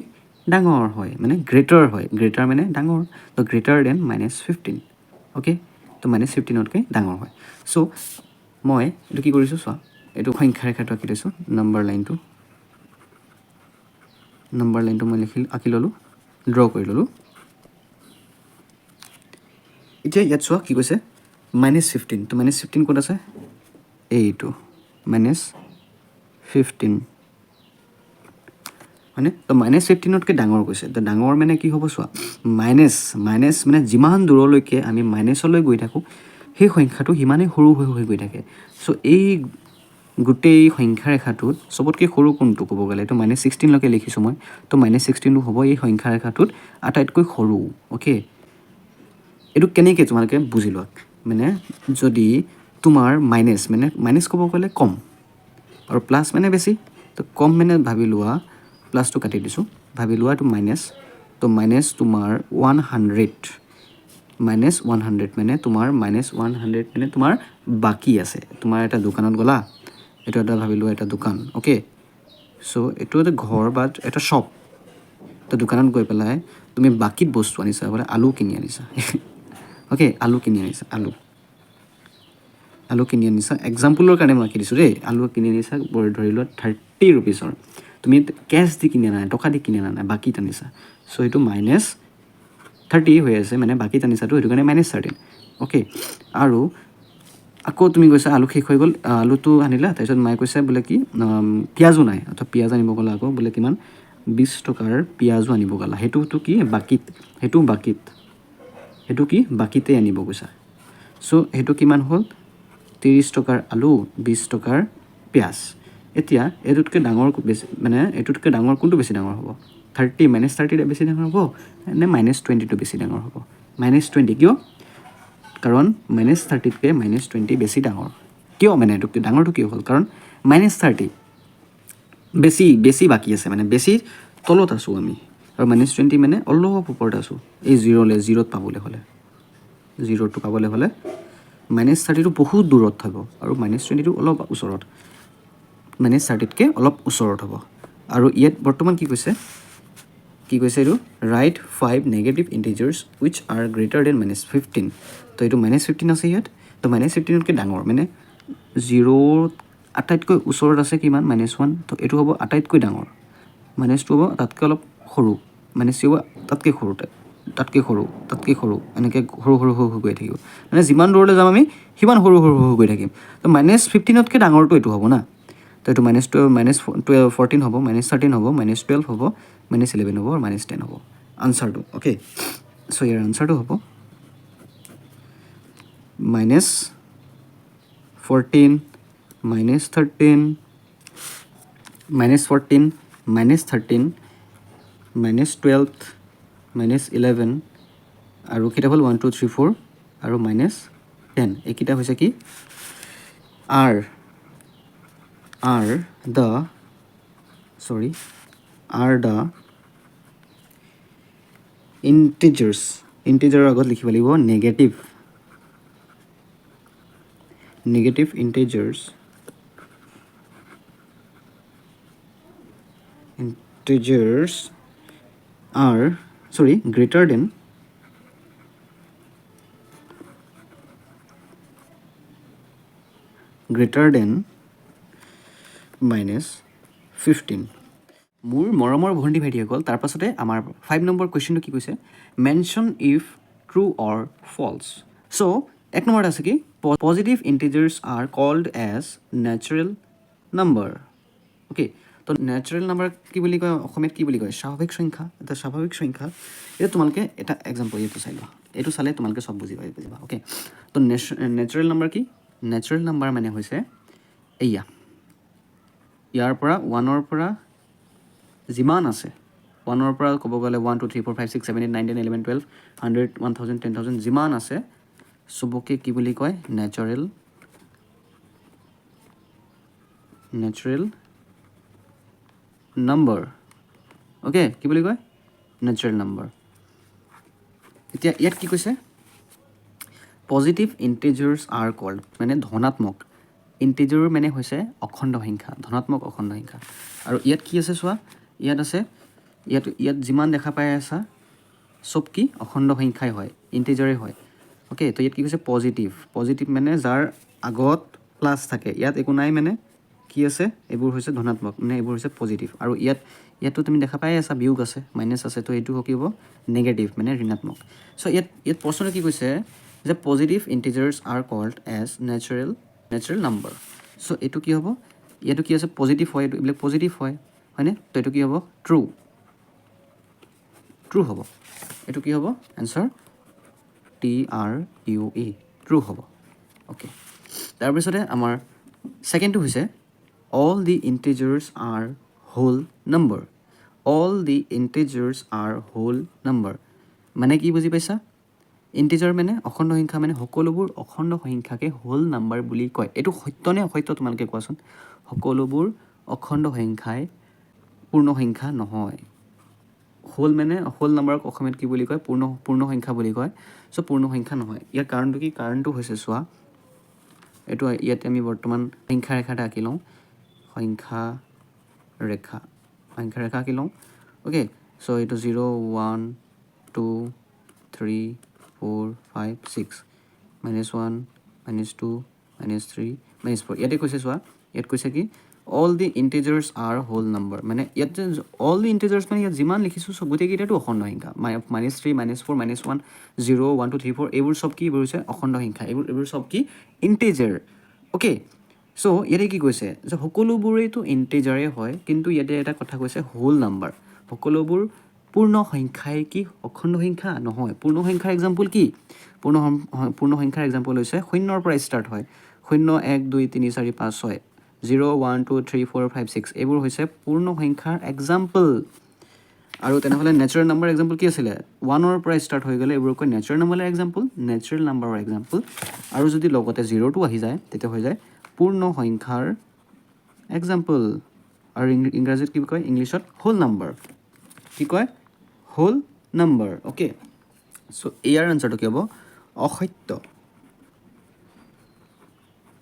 ডাঙৰ হয়, মানে গ্ৰেটাৰ হয়। গ্ৰেটাৰ মানে ডাঙৰ, তো গ্ৰেটাৰ দেন মাইনাছ 15। অ'কে, তো মাইনাছ 15তকৈ ডাঙৰ হয়। চ' মই এইটো কি কৰিছোঁ চোৱা, এইটো সংখ্যা ৰেখাটো আঁকি লৈছোঁ, নম্বৰ লাইনটো, নম্বৰ লাইনটো মই আঁকি ল'লোঁ, ড্ৰ কৰি ল'লোঁ। এতিয়া ইয়াত চোৱা কি কৈছে? মাইনাছ 15। তো মাইনাছ 15 ক'ত আছে? এইটো মাইনাছ 15, হয়নে? তো মাইনাছ 15তকৈ ডাঙৰ কৈছে। তো ডাঙৰ মানে কি হ'ব চোৱা, মাইনাছ মাইনাছ মানে যিমান দূৰলৈকে আমি মাইনাছলৈ গৈ থাকোঁ সেই সংখ্যাটো সিমানেই সৰু হৈ হৈ গৈ থাকে। চ' এই গোটেই সংখ্যা ৰেখাটোত চবতকৈ সৰু কোনটো ক'ব গ'লে, এইটো মাইনাছ 16লৈকে লিখিছোঁ মই। তো মাইনাছ 16টো হ'ব এই সংখ্যা ৰেখাটোত আটাইতকৈ সৰু। অ'কে, এইটো কেনেকৈ তোমালোকে বুজি লোৱা, মানে যদি তোমাৰ মাইনাছ মানে মাইনাছ ক'ব গ'লে কম আৰু প্লাছ মানে বেছি, তো কম মানে ভাবি লোৱা, প্লাছটো কাটি দিছোঁ, ভাবি লোৱা এইটো মাইনাছ, তো মাইনাছ তোমাৰ 100, মাইনাছ 100 মানে তোমাৰ মাইনাছ 100 মানে তোমাৰ বাকী আছে। তোমাৰ এটা দোকানত গ'লা, এইটো এটা ভাবি লোৱা এটা দোকান। অ'কে, চ' এইটো এটা ঘৰ বা এটা শ্বপ। তো দোকানত গৈ পেলাই তুমি বাকীত বস্তু আনিছা, বোলে আলু কিনি আনিছা। অ'কে, আলু কিনি আনিছা, আলু কিনি আনিছা, এক্সাম্পলৰ কাৰণে মই আঁকি দিছোঁ দেই। আলু কিনি আনিছা ধৰি লোৱা 30 ৰুপিজৰ, তুমি কেছ দি কিনি আনা নাই, টকা দি কিনি আনা নাই, বাকীত আনিছা। চ' এইটো মাইনাছ 30 হৈ আছে, মানে বাকীত আনিছাতো, সেইটো কাৰণে মাইনাছ 13। অ'কে, আৰু আকৌ তুমি কৈছা আলু শেষ হৈ গ'ল, আলুটো আনিলা, তাৰপিছত মায়ে কৈছে বোলে কি পিঁয়াজো নাই, অৰ্থাৎ পিঁয়াজ আনিব গ'লা আকৌ বোলে কিমান 20 টকাৰ পিঁয়াজো আনিব গ'লা, সেইটোতো কি বাকীত, সেইটো বাকীত, সেইটো কি বাকীতে আনিব গৈছা। চ' সেইটো কিমান হ'ল? 30 টকাৰ আলু, 20 টকাৰ পিঁয়াজ। এতিয়া এইটোতকৈ ডাঙৰ বেছি, মানে এইটোতকৈ ডাঙৰ কোনটো বেছি ডাঙৰ হ'ব? 30 মাইনাছ 30 বেছি ডাঙৰ হ'ব নে মাইনাছ 20টো বেছি ডাঙৰ হ'ব? মাইনাছ 20। কিয়? কাৰণ মাইনাছ থাৰ্টিতকৈ মাইনাছ 20 বেছি ডাঙৰ। কিয় মানে এইটো ডাঙৰটো কিয় হ'ল? কাৰণ মাইনাছ 30 বেছি বেছি বাকী আছে, মানে বেছি তলত আছোঁ আমি, আৰু মাইনাছ 20 মানে অলপ ওপৰত আছোঁ। এই জিৰ'লৈ, জিৰ'ত পাবলৈ হ'লে, জিৰ'টো পাবলৈ হ'লে মাইনাছ 30টো বহুত দূৰত হ'ব আৰু মাইনাছ 20টো অলপ ওচৰত, মাইনাছ 30তকৈ অলপ ওচৰত হ'ব। আৰু ইয়াত বৰ্তমান কি কৈছে? কি কৈছে এইটো? Write five negative integers which are greater than -15। তো এইটো মাইনাছ 15 আছে ইয়াত। তো মাইনাছ 15তকৈ ডাঙৰ মানে জিৰ'ত আটাইতকৈ ওচৰত আছে কিমান? মাইনাছ 1। তো এইটো হ'ব আটাইতকৈ ডাঙৰ, মাইনাছ 2 হ'ব তাতকৈ অলপ সৰু, মাইনাছ 3 হ'ব তাতকৈ সৰু, তাতকৈ সৰু, তাতকৈ সৰু, এনেকৈ সৰু সৰু সৰু সৰু গৈ থাকিব। মানে যিমান দূৰলৈ যাম আমি, সিমান সৰু সৰু সৰু গৈ থাকিম। তো মাইনাছ 15তকৈ ডাঙৰটো এইটো হ'ব না। তো এইটো মাইনাছ 2, মাইনাছ 12, 14 হ'ব, মাইনাছ 13 হ'ব, মাইনাছ 12 হ'ব, মাইনাছ 11 হ'ব আৰু মাইনাছ 10 হ'ব আনচাৰটো। অ'কে, চ' ইয়াৰ আনচাৰটো হ'ব -14, -13, -14, -13, -12, -11 আৰু কেইটা হ'ল? 1, 2, 3, 4 আৰু -10। এইকেইটা হৈছে কি? Are the integers। ইণ্টিজাৰৰ আগত লিখিব লাগিব negative। Negative integers are, sorry, greater than -15। মোৰ মৰমৰ ভণ্টি ভাইটিসকল, তাৰপাছতে আমাৰ 5 নম্বৰ কুৱেশ্যনটো কি কৈছে? Mention if true or false। So এক নম্বৰত আছে কি? Positive integers are called as natural number। Okay, তো নেচাৰেল নাম্বাৰ কি বুলি কয়? অসমীয়াত কি বুলি কয়? স্বাভাৱিক সংখ্যা। এটা স্বাভাৱিক সংখ্যা। এতিয়া তোমালোকে এটা এক্সাম্পল এইটো চাই লোৱা। এইটো চালে তোমালোকে চব বুজি পাই বুজিবা। অ'কে, তো নেচাৰেল নাম্বাৰ কি? নেচাৰেল নাম্বাৰ মানে হৈছে এইয়া, ইয়াৰ পৰা ওৱানৰ পৰা যিমান আছে, ওৱানৰ পৰা ক'ব গ'লে 1, 2, 3, 4, 5, 6, 7, 8, 9, 10, 11, 12, 100, 1000, 10,000 যিমান আছে, চবকে কি বুলি কয়? Natural number. Okay, কি বুলি কয়? Natural number. এতিয়া ইয়াত কি কৈছে? পজিটিভ ইণ্টিজাৰ্ছ আৰ কল্ড, মানে ধনাত্মক ইণ্টিজাৰ মানে হৈছে অখণ্ড সংখ্যা, ধনাত্মক অখণ্ড সংখ্যা। আৰু ইয়াত কি আছে চোৱা। ইয়াত আছে, ইয়াত যিমান দেখা পাই আছা, চব কি অখণ্ড সংখ্যাই হয়, ইণ্টিজাৰেই হয়। অ'কে, তো ইয়াত কি কৈছে? পজিটিভ। পজিটিভ মানে যাৰ আগত প্লাছ থাকে। ইয়াত একো নাই, মানে কি আছে? এইবোৰ হৈছে ধনাত্মক, মানে এইবোৰ হৈছে পজিটিভ। আৰু ইয়াততো তুমি দেখা পাই আছা, বিয়োগ আছে, মাইনাছ আছে। তো এইটো কি হ'ব? নেগেটিভ, মানে ঋণাত্মক। চ' ইয়াত প্ৰশ্নটো কি কৈছে যে positive integers are called as natural number। So এইটো কি হ'ব? ইয়াতো কি আছে? পজিটিভ হয় এইটো, এইবিলাক পজিটিভ হয়, হয়নে? তো এইটো কি হ'ব? ট্ৰু, ট্ৰু হ'ব। এইটো কি হ'ব answer? TRUE, true হ'ব। অ'কে, তাৰপিছতে আমাৰ ছেকেণ্ডটো হৈছে all the integers are whole number। All the integers are whole number মানে কি বুজি পাইছা? ইণ্টিজাৰ মানে অখণ্ড সংখ্যা, মানে সকলোবোৰ অখণ্ড সংখ্যাকে হোল নাম্বাৰ বুলি কয়। এইটো সত্য নে অসত্য তোমালোকে কোৱাচোন। সকলোবোৰ অখণ্ড সংখ্যাই পূৰ্ণ সংখ্যা নহয়। হোল মানে, হোল নাম্বাৰক অসমীয়াত কি বুলি কয়? পূৰ্ণ সংখ্যা বুলি কয়। চ' পূৰ্ণ সংখ্যা নহয়। ইয়াৰ কাৰণটো কি? কাৰণটো হৈছে, চোৱা, এইটো ইয়াতে আমি বৰ্তমান সংখ্যা ৰেখা এটা আঁকি লওঁ। সংখ্যা ৰেখা আঁকি লওঁ। অ'কে, চ' এইটো 0, 1, 2, 3, 4, 5, 6, -1, -2, -3, -4। ইয়াতে কৈছে চোৱা, ইয়াত কৈছে কি? All the integers are whole number। মানে ইয়াত যে অল the integers, মানে ইয়াত যিমান লিখিছোঁ চব গোটেইকেইটাতো অখণ্ড সংখ্যা। -3, -4, -1, 0, 1, 2, 3, 4, এইবোৰ চব কি? এইবোৰ হৈছে অখণ্ড সংখ্যা। এইবোৰ চব কি? ইণ্টিজাৰ। অ'কে, চ' ইয়াতে কি কৈছে যে সকলোবোৰেইতো ইণ্টিজাৰেই হয়, কিন্তু ইয়াতে এটা কথা কৈছে, হোল নাম্বাৰ। সকলোবোৰ পূৰ্ণ সংখ্যাই কি অখণ্ড সংখ্যা নহয়। পূৰ্ণ সংখ্যাৰ এক্সাম্পল কি? পূৰ্ণ সংখ্যাৰ এক্সাম্পল হৈছে শূন্যৰ পৰা ষ্টাৰ্ট হয়। শূন্য, এক, দুই, তিনি, চাৰি, পাঁচ, ছয়, 0, 1, 2, 3, 4, 5, 6, এইবোৰ হৈছে পূৰ্ণ সংখ্যাৰ এক্সাম্পল। আৰু তেনেহ'লে নেচাৰেল নাম্বাৰ এক্সাম্পল কি আছিলে? ওৱানৰ পৰা ষ্টাৰ্ট হৈ গ'লে এইবোৰ কয় নেচাৰেল নাম্বাৰৰ এক্সাম্পল, নেচাৰেল নাম্বাৰৰ এক্সাম্পল। আৰু যদি লগতে জিৰ'টো আহি যায়, তেতিয়া হৈ যায় পূৰ্ণ সংখ্যাৰ এক্সাম্পল। আৰু ইংৰাজীত কি কয়? ইংলিছত হোল নাম্বাৰ। কি কয়? Whole number. Okay, চ' ইয়াৰ আনচাৰটো কি হ'ব? অসত্য।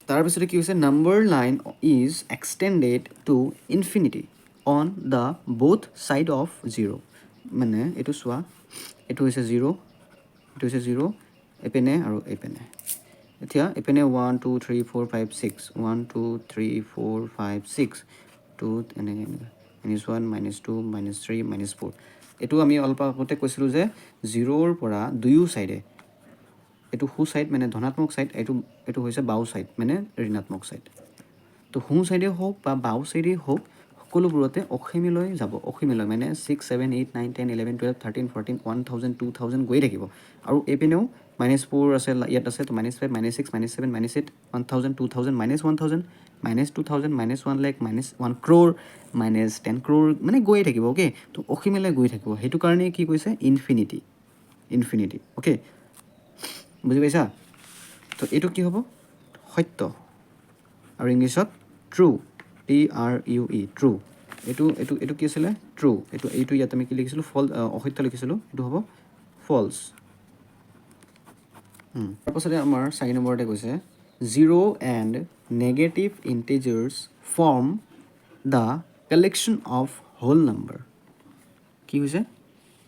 তাৰপিছতে কি হৈছে? Number line is extended to infinity on the both side of zero. মানে এইটো চোৱা, এইটো হৈছে জিৰ', এইটো হৈছে জিৰ' এইপিনে আৰু এইপিনে। এতিয়া এইপিনে one, two, three, four, five, six, one, two, three, four, five, six, two, এনেকৈ এনেকৈ minus one, minus two, minus three, minus four। এইটো আমি অলপ আগতে কৈছিলোঁ যে জিৰ'ৰ পৰা দুয়ো ছাইডে, এইটো সোঁ ছাইড মানে ধনাত্মক ছাইড, এইটো হৈছে বাওঁ ছাইড মানে ঋণাত্মক ছাইড। তো সোঁ ছাইডে হওক বা বাওঁ ছাইডেই হওক, সকলোবোৰতে অসীমলৈ যাব। অসীমলৈ মানে six, seven, eight, nine, 10, 11, 12, 13, 14, 1000, 2000 গৈ থাকিব। আৰু এইপিনেও মাইনাছ ফ'ৰ আছে, ইয়াত আছে, তো minus five, minus six, minus seven, minus eight, 1000, 2000, minus 1000, minus 2000, minus 1 lakh, minus 1 crore, minus 10 crore, মানে গৈয়ে থাকিব। অ'কে, তো অসীমলৈ গৈ থাকিব। সেইটো কাৰণে কি কৈছে? Infinity, infinity. অ'কে, বুজি পাইছা? তো এইটো কি হ'ব? সত্য। আৰু ইংলিছত true, TRUE, true। এইটো কি আছিলে? ট্ৰু। এইটো ইয়াত আমি কি লিখিছিলোঁ? অসত্য লিখিছিলোঁ। এইটো হ'ব ফলছ। তাৰপাছতে আমাৰ চাৰি নম্বৰতে কৈছে, zero and negative integers form the collection of whole number। কি হৈছে?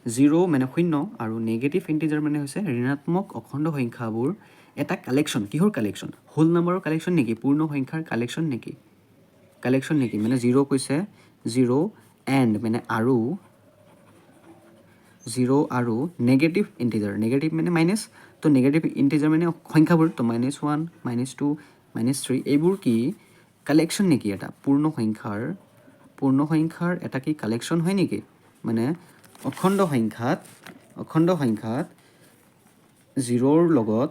জিৰ' মানে শূন্য আৰু নেগেটিভ ইণ্টিজাৰ মানে হৈছে ঋণাত্মক অখণ্ড সংখ্যাবোৰ এটা কালেকশ্যন। কিহৰ কালেকশ্যন? হোল নাম্বাৰৰ কালেকশ্যন নেকি? পূৰ্ণ সংখ্যাৰ কালেকশ্যন নেকি? কালেকশ্যন নেকি? মানে জিৰ' কৈছে, জিৰ' এণ্ড মানে আৰু, জিৰ' আৰু নেগেটিভ ইণ্টিজাৰ, নেগেটিভ মানে মাইনাছ, তো নেগেটিভ ইণ্টিজাৰ মানে সংখ্যাবোৰ, তো minus one, minus two, minus three, এইবোৰ কি কালেকশ্যন নেকি? এটা পূৰ্ণ সংখ্যাৰ এটা কি কালেকশ্যন হয় নেকি? মানে অখণ্ড সংখ্যাত জিৰ'ৰ লগত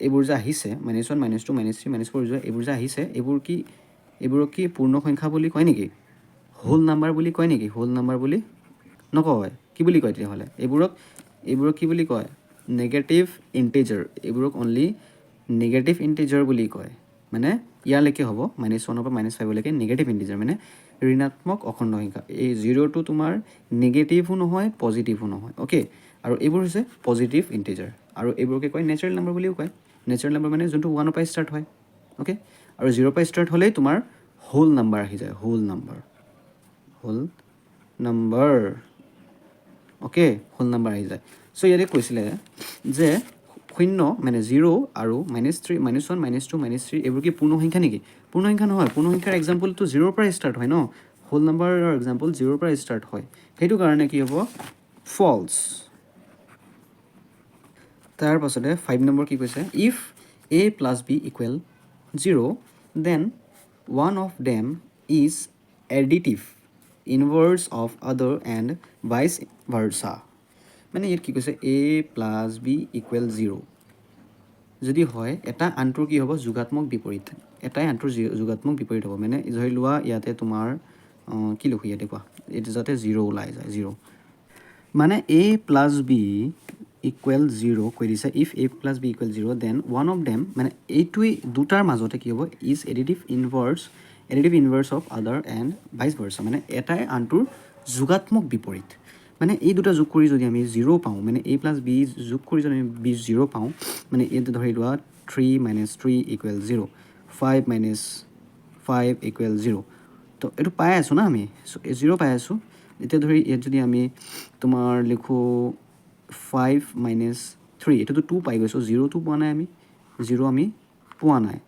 এইবোৰ যে আহিছে, minus one, minus two, minus three, minus four, এইবোৰ যে আহিছে, এইবোৰক কি পূৰ্ণ সংখ্যা বুলি কয় নেকি? হোল নাম্বাৰ বুলি কয় নেকি? হোল নাম্বাৰ বুলি নকয়। কি বুলি কয় তেতিয়াহ'লে এইবোৰক? এইবোৰক কি বুলি কয়? Negative integer. এইবোৰক অনলি নেগেটিভ ইণ্টিজাৰ বুলি কয়। মানে ইয়ালৈকে হ'ব, মাইনাছ ওৱানৰ পৰা মাইনাছ ফাইভলৈকে নেগেটিভ ইণ্টিজাৰ মানে ঋণাত্মক অখণ্ড সংখ্যা। এই জিৰ'টো তোমাৰ নেগেটিভো নহয়, পজিটিভো নহয়। অ'কে, আৰু এইবোৰ হৈছে পজিটিভ ইণ্টিজাৰ আৰু এইবোৰকে কয় নেচাৰেল নাম্বাৰ বুলিও কয়। নেচাৰেল নাম্বাৰ মানে যোনটো ওৱানৰ পৰা ষ্টাৰ্ট হয়। অ'কে, আৰু জিৰ'ৰ পৰা ষ্টাৰ্ট হ'লেই তোমাৰ হোল নাম্বাৰ আহি যায়, whole number, whole number। Okay, whole number আহি যায়। চ' ইয়াতে কৈছিলে যে শূন্য মানে জিৰ' আৰু minus three, minus one, minus two, minus three, এইবোৰ কি পূৰ্ণ সংখ্যা নেকি? পূৰ্ণ সংখ্যা নহয়। পূৰ্ণ সংখ্যাৰ এক্সাম্পলটো জিৰ'ৰ পৰা ষ্টাৰ্ট হয় ন? হোল নাম্বাৰৰ এক্সাম্পল জিৰ'ৰ পৰা ষ্টাৰ্ট হয়। সেইটো কাৰণে কি হ'ব? ফলছ। তাৰ পাছতে ফাইভ নম্বৰ কি কৈছে? If a plus b equal zero, then one of them is additive inverse of other and vice versa। মানে ইয়াত কি কৈছে? A plus b equal zero যদি হয়, এটা আনটোৰ কি হ'ব? যোগাত্মক বিপৰীত। এটাই আনটোৰ যোগাত্মক বিপৰীত হ'ব। মানে ধৰি লোৱা ইয়াতে তোমাৰ কি লিখোঁ ইয়াতে কোৱা? এইটো যাতে জিৰ' ওলাই যায়। জিৰ' মানে a plus b equal zero কৈ দিছে। If a plus b equal zero, then one of them, মানে এইটোৱেই দুটাৰ মাজতে কি হ'ব? Is additive inverse of other and vice versa। মানে এটাই আনটোৰ যোগাত্মক বিপৰীত। মানে এই দুটা যোগ কৰি যদি আমি জিৰ' পাওঁ, মানে এ প্লাছ বি যোগ কৰি যদি আমি বি জিৰ' পাওঁ, মানে এইটো ধৰি লোৱা three minus three equal zero, five minus five equal zero। তো এইটো পাই আছোঁ না আমি? চ' জিৰ' পাই আছোঁ। এতিয়া ধৰি ইয়াত যদি আমি তোমাৰ লিখোঁ ফাইভ মাইনাছ থ্ৰী, এইটোতো টু পাই গৈছোঁ, জিৰ'টো পোৱা নাই আমি। জিৰ' আমি পোৱা নাই,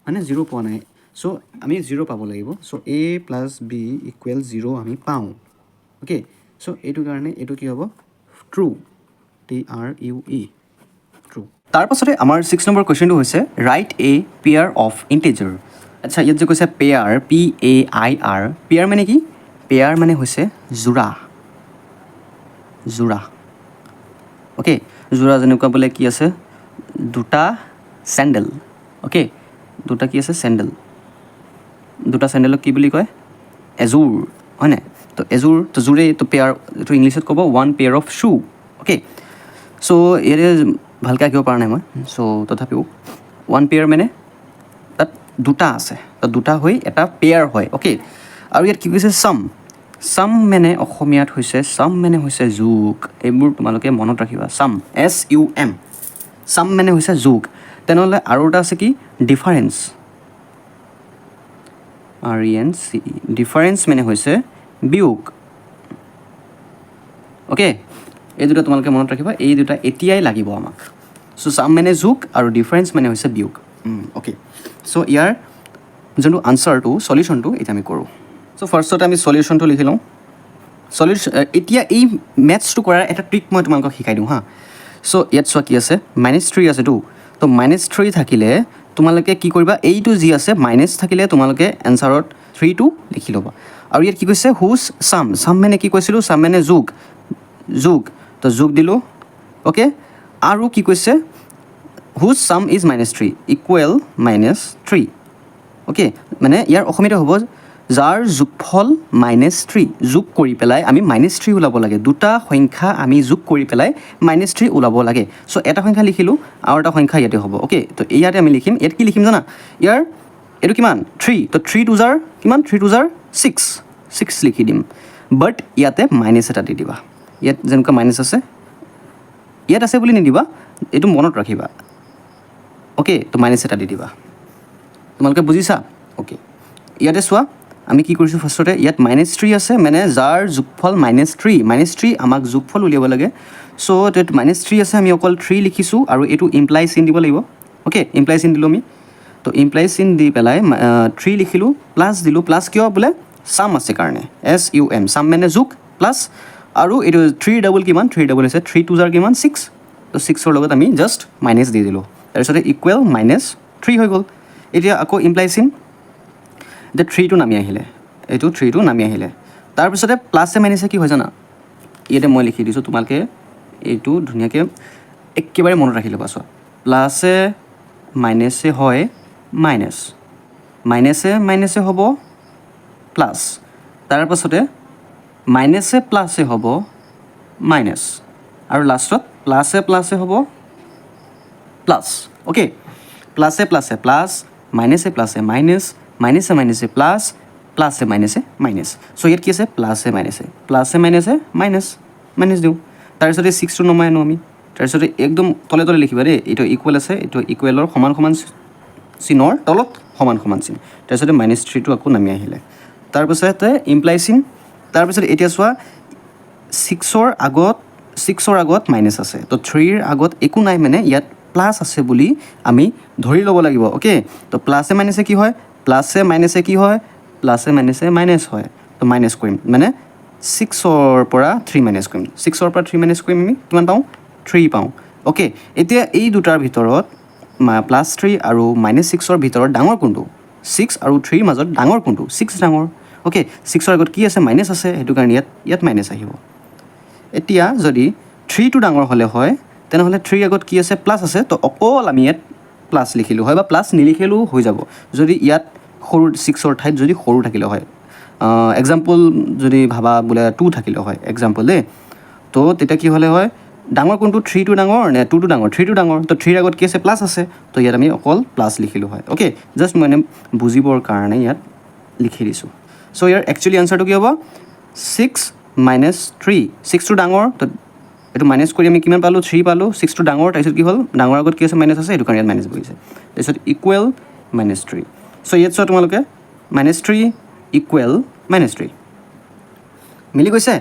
মানে জিৰ' পোৱা নাই। চ' আমি জিৰ' পাব লাগিব। So a plus b equal zero আমি পাওঁ। অ'কে, চ' এইটো কাৰণে এইটো কি হ'ব? True, TRUE, true। তাৰপাছতে আমাৰ ছিক্স নম্বৰ কুৱেশ্যনটো হৈছে, write a pair of integer। আচ্ছা, ইয়াত যে কৈছে pair, PAIR, pair মানে কি? পেয়াৰ মানে হৈছে যোৰা, যোৰা। অ'কে, যোৰা যেনেকুৱা বোলে কি আছে? দুটা চেণ্ডেল। অ'কে, দুটা কি আছে? চেণ্ডেল। দুটা চেণ্ডেলক কি বুলি কয়? এযোৰ, হয়নে? তো এযোৰ, তো যোৰেই, তো পেয়াৰ। এইটো ইংলিছত ক'ব one pair of shoe, okay? So ইয়াতে ভালকৈ আঁকিব পৰা নাই মই। চ' তথাপিও ওৱান পেয়াৰ মানে তাত দুটা আছে, তো দুটা হৈ এটা পেয়াৰ হয়, অ'কে? আৰু ইয়াত কি কৈছে? চাম। চাম মানে অসমীয়াত হৈছে, চাম মানে হৈছে যোগ। এইবোৰ তোমালোকে মনত ৰাখিবা। চাম, SUM, চাম মানে হৈছে যোগ। তেনেহ'লে আৰু এটা আছে কি? Difference, RENCE, difference মানে হৈছে বিয়োগ, অ'কে? এই দুটা তোমালোকে মনত ৰাখিবা। এই দুটা এতিয়াই লাগিব আমাক। চ' চাম মানে যোগ আৰু ডিফাৰেঞ্চ মানে হৈছে বিয়োগ, অ'কে? চ' ইয়াৰ যোনটো আনচাৰটো, চলিউশ্যনটো এতিয়া আমি কৰোঁ। চ' ফাৰ্ষ্টতে আমি চলিউশ্যনটো লিখি লওঁ। চলিউশ্যন, এতিয়া এই মেথছটো কৰাৰ এটা ট্ৰিক মই তোমালোকক শিকাই দিওঁ হা। চ' ইয়াত চোৱা কি আছে? মাইনাছ থ্ৰী আছেতো। তো মাইনাছ থ্ৰী থাকিলে তোমালোকে কি কৰিবা? এইটো যি আছে, মাইনাছ থাকিলে তোমালোকে এনচাৰত থ্ৰীটো লিখি ল'বা। আৰু ইয়াত কি কৈছে? হুজ চাম। চাম মানে কি কৈছিলোঁ? চাম মানে যোগ। যোগ, তো যোগ দিলোঁ, অ'কে? আৰু কি কৈছে? Whose sum is minus three equal minus three, okay? মানে ইয়াৰ অসমীয়াতে হ'ব যাৰ যোগফল মাইনাছ থ্ৰী। যোগ কৰি পেলাই আমি মাইনাছ থ্ৰী ওলাব লাগে। দুটা সংখ্যা আমি যোগ কৰি পেলাই মাইনাছ থ্ৰী ওলাব লাগে। চ' এটা সংখ্যা লিখিলোঁ আৰু এটা সংখ্যা ইয়াতে হ'ব, অ'কে? তো ইয়াতে আমি লিখিম। ইয়াত কি লিখিম জানা? ইয়াৰ এইটো কিমান? থ্ৰী। তো থ্ৰী টু জাৰ কিমান? Three two za six, six লিখি দিম। বাট ইয়াতে মাইনাছ এটা দি দিবা। ইয়াত যেনেকুৱা মাইনাছ আছে, ইয়াত আছে বুলি নিদিবা, এইটো মনত ৰাখিবা, অ'কে? তো মাইনাছ এটা দি দিবা। তোমালোকে বুজিছা? অ'কে, ইয়াতে চোৱা আমি কি কৰিছোঁ। ফাৰ্ষ্টতে ইয়াত মাইনাছ থ্ৰী আছে, মানে যাৰ যোগফল মাইনাছ থ্ৰী। মাইনাছ থ্ৰী আমাক যোগফল উলিয়াব লাগে। চ' ইয়াত মাইনাছ থ্ৰী আছে, আমি অকল থ্ৰী লিখিছোঁ আৰু এইটো ইমপ্লাই চিন দিব লাগিব, অ'কে? ইমপ্লাই চিন দিলোঁ আমি। তো ইমপ্লাই চিন দি পেলাই থ্ৰী লিখিলোঁ, প্লাছ দিলোঁ। প্লাছ কিয়? বোলে চাম আছে কাৰণে, SUM, চাম মানে যোগ, প্লাছ। আৰু এইটো থ্ৰী ডাবল কিমান? থ্ৰী ডাবল হৈছে, থ্ৰী টু জাৰ কিমান? ছিক্স। তো ছিক্সৰ লগত আমি জাষ্ট মাইনাছ দি দিলোঁ। তাৰপিছতে ইকুৱেল মাইনাছ থ্ৰী হৈ গ'ল। এতিয়া আকৌ ইমপ্লাই চিন। এতিয়া থ্ৰীটো নামি আহিলে, এইটো থ্ৰীটো নামি আহিলে। তাৰপিছতে প্লাছে মাইনাছে কি হয় জানা? ইয়াতে মই লিখি দিছোঁ, তোমালোকে এইটো ধুনীয়াকৈ একেবাৰে মনত ৰাখি ল'বা। চোৱা, প্লাছে মাইনাছে হয় মাইনাছ, মাইনাছে মাইনাছে হ'ব প্লাছ, তাৰপাছতে মাইনাছে প্লাছে হ'ব মাইনাছ আৰু লাষ্টত প্লাছে প্লাছে হ'ব প্লাছ, অ'কে? প্লাছে প্লাছে প্লাছ, মাইনাছে প্লাছে মাইনাছ, মাইনাছে মাইনাছে প্লাছ, প্লাছে মাইনাছে মাইনাছ। চ' ইয়াত কি আছে? প্লাছে মাইনাছে, প্লাছে মাইনাছে মাইনাছ, মাইনাছ দিওঁ। তাৰপিছতে ছিক্সটো নমাই আনো আমি। তাৰপিছতে একদম তলে তলে লিখিবা দেই। এইটো ইকুৱেল আছে, এইটো ইকুৱেলৰ সমান সমান চিনৰ তলত সমান সমান চিন। তাৰপিছতে মাইনাছ থ্ৰীটো আকৌ নামি আহিলে। তাৰপিছতে ইমপ্লাই চিন। তাৰপিছত এতিয়া চোৱা, ছিক্সৰ আগত মাইনাছ আছে, তো থ্ৰীৰ আগত একো নাই, মানে ইয়াত প্লাছ আছে বুলি আমি ধৰি ল'ব লাগিব, অ'কে? তো প্লাছে মাইনাছে কি হয়? প্লাছে মাইনাছে কি হয়? প্লাছে মাইনাছে মাইনাছ হয়। তো মাইনাছ কৰিম, মানে ছিক্সৰ পৰা থ্ৰী মাইনাছ কৰিম। ছিক্সৰ পৰা থ্ৰী মাইনাছ কৰিম, আমি কিমান পাওঁ? থ্ৰী পাওঁ, অ'কে? এতিয়া এই দুটাৰ ভিতৰত, প্লাছ থ্ৰী আৰু মাইনাছ ছিক্সৰ ভিতৰত ডাঙৰ কোনটো? ছিক্স আৰু থ্ৰীৰ মাজত ডাঙৰ কোনটো? ছিক্স ডাঙৰ, অ'কে? ছিক্সৰ আগত কি আছে? মাইনাছ আছে, সেইটো কাৰণে ইয়াত মাইনাছ আহিব। এতিয়া যদি থ্ৰীটো ডাঙৰ হ'লে হয়, তেনেহ'লে থ্ৰীৰ আগত কি আছে? প্লাছ আছে। তো অকল আমি ইয়াত প্লাছ লিখিলোঁ হয় বা প্লাছ নিলিখিলেও হৈ যাব, যদি ইয়াত সৰু, ছিক্সৰ ঠাইত যদি সৰু থাকিলে হয়। এক্সাম্পল, যদি ভাবা বোলে টু থাকিলে হয়, এক্সাম্পল দেই, তো তেতিয়া কি হ'লে হয়? ডাঙৰ কোনটো? থ্ৰীটো ডাঙৰ নে টুটো ডাঙৰ? থ্ৰীটো ডাঙৰ। তো থ্ৰীৰ আগত কি আছে? প্লাছ আছে। তো ইয়াত আমি অকল প্লাছ লিখিলোঁ হয়, অ'কে? জাষ্ট মই এনে বুজিবৰ কাৰণে ইয়াত লিখি দিছোঁ। চ' ইয়াৰ একচুৱেলি আনচাৰটো কি হ'ব? Six minus three. ছিক্সটো ডাঙৰ, তো এইটো মাইনাছ কৰি আমি কিমান পালোঁ? থ্ৰী পালোঁ। ছিক্সটো ডাঙৰ। তাৰপিছত কি হ'ল? ডাঙৰ আগত কি আছে? মাইনাছ আছে, সেইটো কাৰণে ইয়াত মাইনাছ বহিছে। তাৰপিছত ইকুৱেল মাইনাছ থ্ৰী। চ' ইয়াত চোৱা তোমালোকে, minus three equal minus three মিলি গৈছে।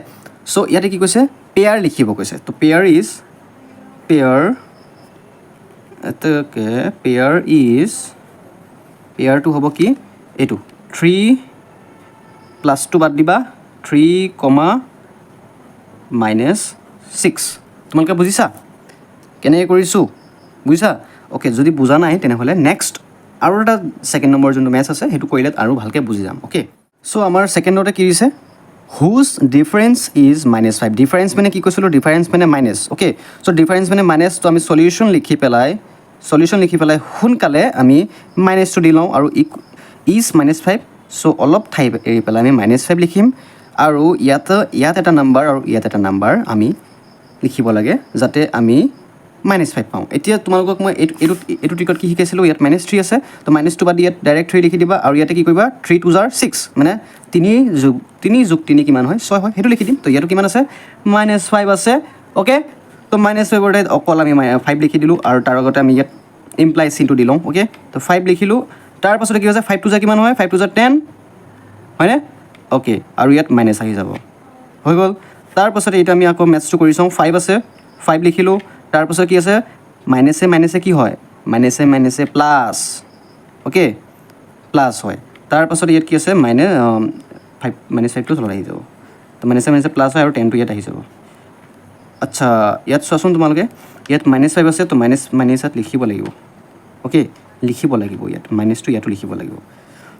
চ' ইয়াতে কি কৈছে? পেয়াৰ লিখিব কৈছে। তো পেয়াৰ is, pair এতেকে পেয়াৰ is, পেয়াৰটো হ'ব কি? এইটো থ্ৰী, প্লাছটো বাদ দিবা, থ্ৰী কমা মাইনাছ ছিক্স। তোমালোকে বুজিছা কেনেকৈ কৰিছোঁ? বুজিছা? অ'কে, যদি বুজা নাই তেনেহ'লে নেক্সট আৰু এটা ছেকেণ্ড নম্বৰ যোনটো মেথছ আছে, সেইটো কৰিলে আৰু ভালকৈ বুজি যাম, অ'কে? চ' আমাৰ ছেকেণ্ডতে কি দিছে? Whose difference is minus five. Difference মানে কি কৈছিলোঁ? ডিফাৰেঞ্চ মানে মাইনাছ, অ'কে? চ' ডিফাৰেঞ্চ মানে মাইনাছ। তো আমি চলিউশ্যন লিখি পেলাই সোনকালে আমি মাইনাছটো দি লওঁ আৰু is minus five. চ' অলপ ঠাই এৰি পেলাই আমি মাইনাছ ফাইভ লিখিম। আৰু ইয়াত এটা নাম্বাৰ আৰু ইয়াত এটা নাম্বাৰ আমি লিখিব লাগে, যাতে আমি মাইনাছ ফাইভ পাওঁ। এতিয়া তোমালোকক মই এইটো ট্ৰিকত কি শিকাইছিলোঁ? ইয়াত মাইনাছ থ্ৰী আছে, তো মাইনাছ টু বাদ দি ইয়াত ডাইৰেক্ট থ্ৰী লিখি দিবা। আৰু ইয়াতে কি কৰিবা? থ্ৰী টু জাৰ ছিক্স, মানে তিনি যোগ তিনি যোগ তিনি কিমান হয়? ছয় হয়। সেইটো লিখি দিম। তো ইয়াতো কিমান আছে? মাইনাছ ফাইভ আছে, অ'কে। তো মাইনাছ ফাইভৰ ঠাইত অকল আমি ফাইভ লিখি দিলোঁ আৰু তাৰ আগতে আমি ইয়াত ইমপ্লাই চিনটো দি লওঁ, অ'কে। তো ফাইভ লিখিলোঁ। তাৰপাছতে কি হৈছে? ফাইভ টু জাৰ কিমান হয়? ফাইভ টু জাৰ 10 হয়নে? অ'কে, আৰু ইয়াত মাইনাছ আহি যাব, হৈ গ'ল। তাৰপাছতে এইটো আমি আকৌ মেথছটো কৰি চাওঁ। ফাইভ আছে, ফাইভ লিখিলোঁ। তাৰপাছত কি আছে? মাইনাছে মাইনাছে কি হয়? মাইনাছে মাইনাছে প্লাছ, অ'কে, প্লাছ হয়। তাৰপাছত ইয়াত কি আছে? মাইনাছ ফাইভ, মাইনাছ ফাইভটো তলত আহি যাব। তো মাইনাছে মাইনাছে প্লাছ হয় আৰু 10টো ইয়াত আহি যাব। আচ্ছা, ইয়াত চোৱাচোন তোমালোকে, ইয়াত মাইনাছ ফাইভ আছে, তো মাইনাছ মাইনাছ ইয়াত লিখিব লাগিব, অ'কে, লিখিব লাগিব। ইয়াত মাইনাছটো ইয়াতো লিখিব লাগিব।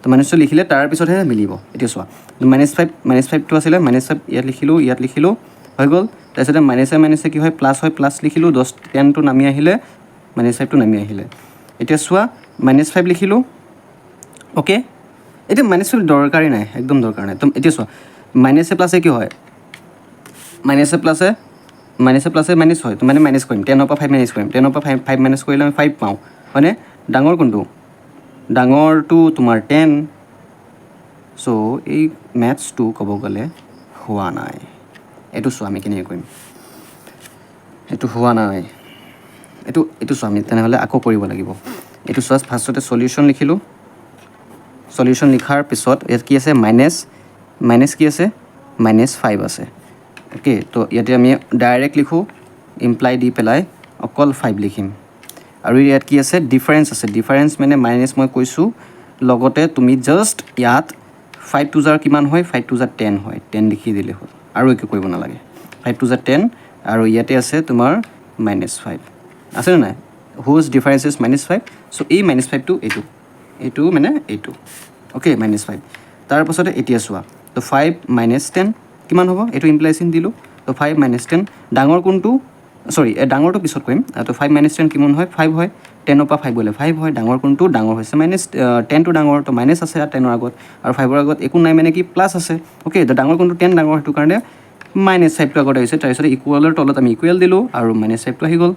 তো মাইনাছটো লিখিলে তাৰপিছতহে মিলিব। এতিয়া চোৱা, মাইনাছ ফাইভ, মাইনাছ ফাইভটো আছিলে, মাইনাছ ফাইভ ইয়াত লিখিলোঁ, ইয়াত লিখিলোঁ, হৈ গ'ল। তাৰপিছতে মাইনাছে মাইনাছে কি হয়? প্লাছ হয়, প্লাছ লিখিলোঁ। 10, 10টো নামি আহিলে, মাইনাছ ফাইভটো নামি আহিলে। এতিয়া চোৱা, মাইনাছ ফাইভ লিখিলোঁ, অ'কে। এতিয়া মাইনাছ ফাইভ দৰকাৰেই নাই, একদম দৰকাৰ নাই। তো এতিয়া চোৱা, মাইনাছে প্লাছে কি হয়? মাইনাছে প্লাছে মাইনাছ হয়। তো মানে মাইনাছ কৰিম, 10ৰ পৰা ফাইভ মাইনাছ কৰিম। 10ৰ পৰা ফাইভ ফাইভ মাইনাছ কৰিলে আমি ফাইভ পাওঁ, হয়নে? ডাঙৰ কোনটো? ডাঙৰটো তোমাৰ 10। চ' এই মেথছটো ক'ব গ'লে হোৱা নাই। এইটো চোৱা, আমি কেনেকৈ কৰিম? এইটো হোৱা নাই। এইটো চোৱা, আমি তেনেহ'লে আকৌ কৰিব লাগিব। এইটো চোৱা, ফাৰ্ষ্টতে চলিউশ্যন লিখিলোঁ। চলিউশ্যন লিখাৰ পিছত ইয়াত কি আছে? মাইনাছ, মাইনাছ কি আছে? মাইনাছ ফাইভ আছে, অ'কে। তো ইয়াতে আমি ডাইৰেক্ট লিখোঁ, ইমপ্লাই দি পেলাই অকল ফাইভ লিখিম। আৰু ইয়াত কি আছে? ডিফাৰেঞ্চ আছে। ডিফাৰেঞ্চ মানে মাইনাছ, মই কৈছোঁ। লগতে তুমি জাষ্ট ইয়াত ফাইভ টু জাৰ কিমান হয়? ফাইভ টু জাৰ 10 হয়। 10 লিখি দিলে হ'ল, আৰু একো কৰিব নালাগে। ফাইভ টু জাৰ 10 আৰু ইয়াতে আছে তোমাৰ মাইনাছ ফাইভ, আছেনে নাই? Whose difference is minus five. So এই মাইনাছ ফাইভটো এইটো মানে এইটো, অ'কে, মাইনাছ ফাইভ। তাৰপাছতে এতিয়া চোৱা, তো ফাইভ মাইনাছ 10 কিমান হ'ব? এইটো ইমপ্লাই চিন দিলোঁ। তো ফাইভ মাইনাছ 10, ডাঙৰ কোনটো? চৰি, ডাঙৰটো পিছত কৰিম। তো ফাইভ মাইনাছ 10 কিমান হয়? ফাইভ হয়। 10ৰ পৰা ফাইভ গ'লে ফাইভ হয়। ডাঙৰ কোনটো? ডাঙৰ হৈছে মাইনাছ, 10টো ডাঙৰ। তো মাইনাছ আছে ইয়াত 10ৰ আগত আৰু ফাইভৰ আগত একো নাই, মানে কি প্লাছ আছে, অ'কে। তো ডাঙৰ কোনটো? 10 ডাঙৰ, সেইটো কাৰণে মাইনাছ ফাইভটো আগত আহিছে। তাৰপিছত ইকুৱেলৰ তলত আমি ইকুৱেল দিলোঁ আৰু মাইনাছ ফাইভটো আহি গ'ল।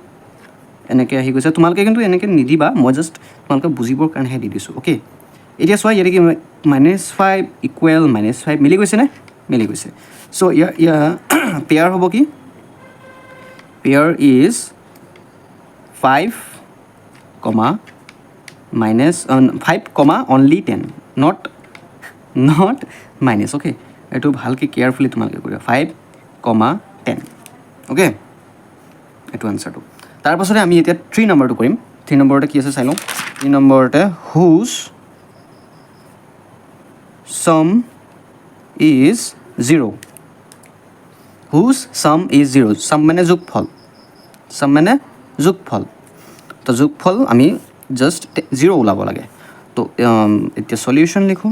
এনেকৈ আহি গৈছে। তোমালোকে কিন্তু এনেকৈ নিদিবা, মই জাষ্ট তোমালোকে বুজিবৰ কাৰণেহে দি দিছোঁ, অ'কে। এতিয়া চোৱা, ইয়াতে কি minus five equal minus five মিলি গৈছেনে? মিলি গৈছে। চ' ইয়াৰ পেয়াৰ হ'ব কি? Pair is five comma minus five comma only 10, not minus, okay. এইটো ভালকৈ কেয়াৰফুলি তোমালোকে কৰিবা। ফাইভ কমা 10, অ'কে, এইটো আনচাৰটো। তাৰপাছতে আমি এতিয়া থ্ৰী নম্বৰটো কৰিম। থ্ৰী নম্বৰতে কি আছে চাই লওঁ। থ্ৰী নম্বৰতে whose sum is zero, whose sum is zero. Sum মানে যোগফল, চাম মানে যোগফল। তো যোগফল আমি জাষ্ট জিৰ' ওলাব লাগে। তো এতিয়া চলিউশ্যন লিখোঁ।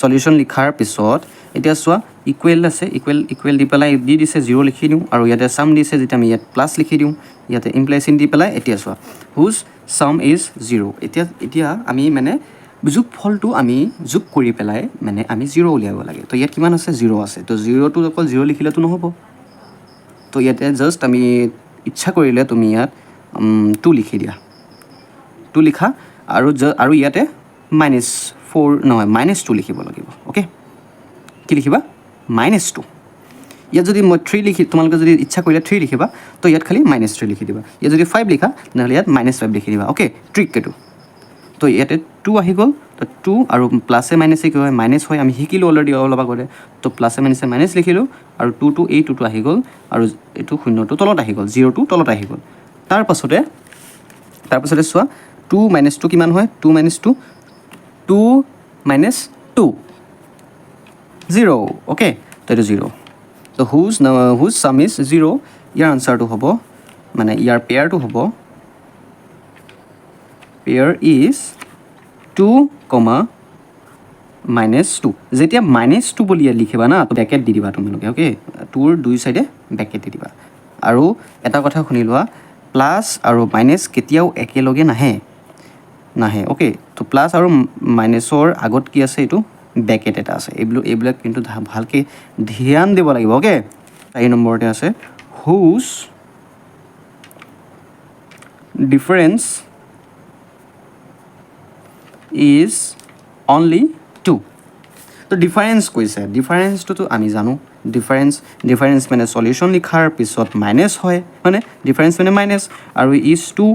চলিউশ্যন লিখাৰ পিছত এতিয়া চোৱা, ইকুৱেল আছে, ইকুৱেল ইকুৱেল দি পেলাই দি দিছে, জিৰ' লিখি দিওঁ। আৰু ইয়াতে চাম দিছে যেতিয়া আমি ইয়াত প্লাছ লিখি দিওঁ, ইয়াতে ইমপ্লাই চিন দি পেলাই। এতিয়া চোৱা, হুজ চাম is zero. এতিয়া আমি মানে যোগফলটো আমি যোগ কৰি পেলাই মানে আমি জিৰ' উলিয়াব লাগে। তো ইয়াত কিমান আছে? জিৰ' আছে। তো জিৰ'টো অকল জিৰ' লিখিলেতো নহ'ব। তো ইয়াতে জাষ্ট আমি ইচ্ছা কৰিলে তুমি ইয়াত টু লিখি দিয়া, টু লিখা আৰু ইয়াতে মাইনাছ ফ'ৰ নহয়, মাইনাছ টু লিখিব লাগিব, অ'কে। কি লিখিবা? Minus two. ইয়াত যদি মই থ্ৰী লিখি, তোমালোকে যদি ইচ্ছা কৰিলে থ্ৰী লিখিবা, তো ইয়াত খালি মাইনাছ থ্ৰী লিখি দিবা। ইয়াত যদি ফাইভ লিখা, তেনেহ'লে ইয়াত মাইনাছ ফাইভ লিখি দিবা, অ'কে। ট্ৰিক এইটো। তো ইয়াতে টু আহি গ'ল। তো টু আৰু প্লাছে মাইনাছে কি হয়? মাইনাছ হয়, আমি শিকিলোঁ অলৰেডি অলপ আগতে। তো প্লাছে মাইনাছে মাইনাছ লিখিলোঁ আৰু টুটো, এই টুটো আহি গ'ল আৰু এইটো শূন্যটো তলত আহি গ'ল, জিৰ'টো তলত আহি গ'ল। তাৰপাছতে চোৱা, টু মাইনাছ টু কিমান হয়? Two minus two, two minus two zero, okay. তো এইটো জিৰ'। তো whose sum is zero. ইয়াৰ আনচাৰটো হ'ব, মানে ইয়াৰ পেয়াৰটো হ'ব, pair is two comma minus two. যেতিয়া মাইনাছ টু বুলি ইয়াত লিখিবা না, তো ব্ৰেকেট দি দিবা তোমালোকে, অ'কে। টুৰ দুই চাইডে ব্ৰেকেট দি দিবা। আৰু এটা কথা শুনি লোৱা, প্লাছ আৰু মাইনাছ কেতিয়াও একেলগে নাহে, নাহে, অ'কে। তো প্লাছ আৰু মাইনাছৰ আগত কি আছে, এইটো ব্ৰেকেট এটা আছে। এইবিলাক কিন্তু ভালকৈ ধ্যান দিব লাগিব, অ'কে। 4 নম্বৰতে আছে whose difference is only 2। তো ডিফাৰেঞ্চ কৈছে, ডিফাৰেঞ্চটোতো আমি জানো। ডিফাৰেঞ্চ মানে চলিউশ্যন লিখাৰ পিছত মাইনাছ হয়, হয়নে? ডিফাৰেঞ্চ মানে মাইনাছ আৰু is two.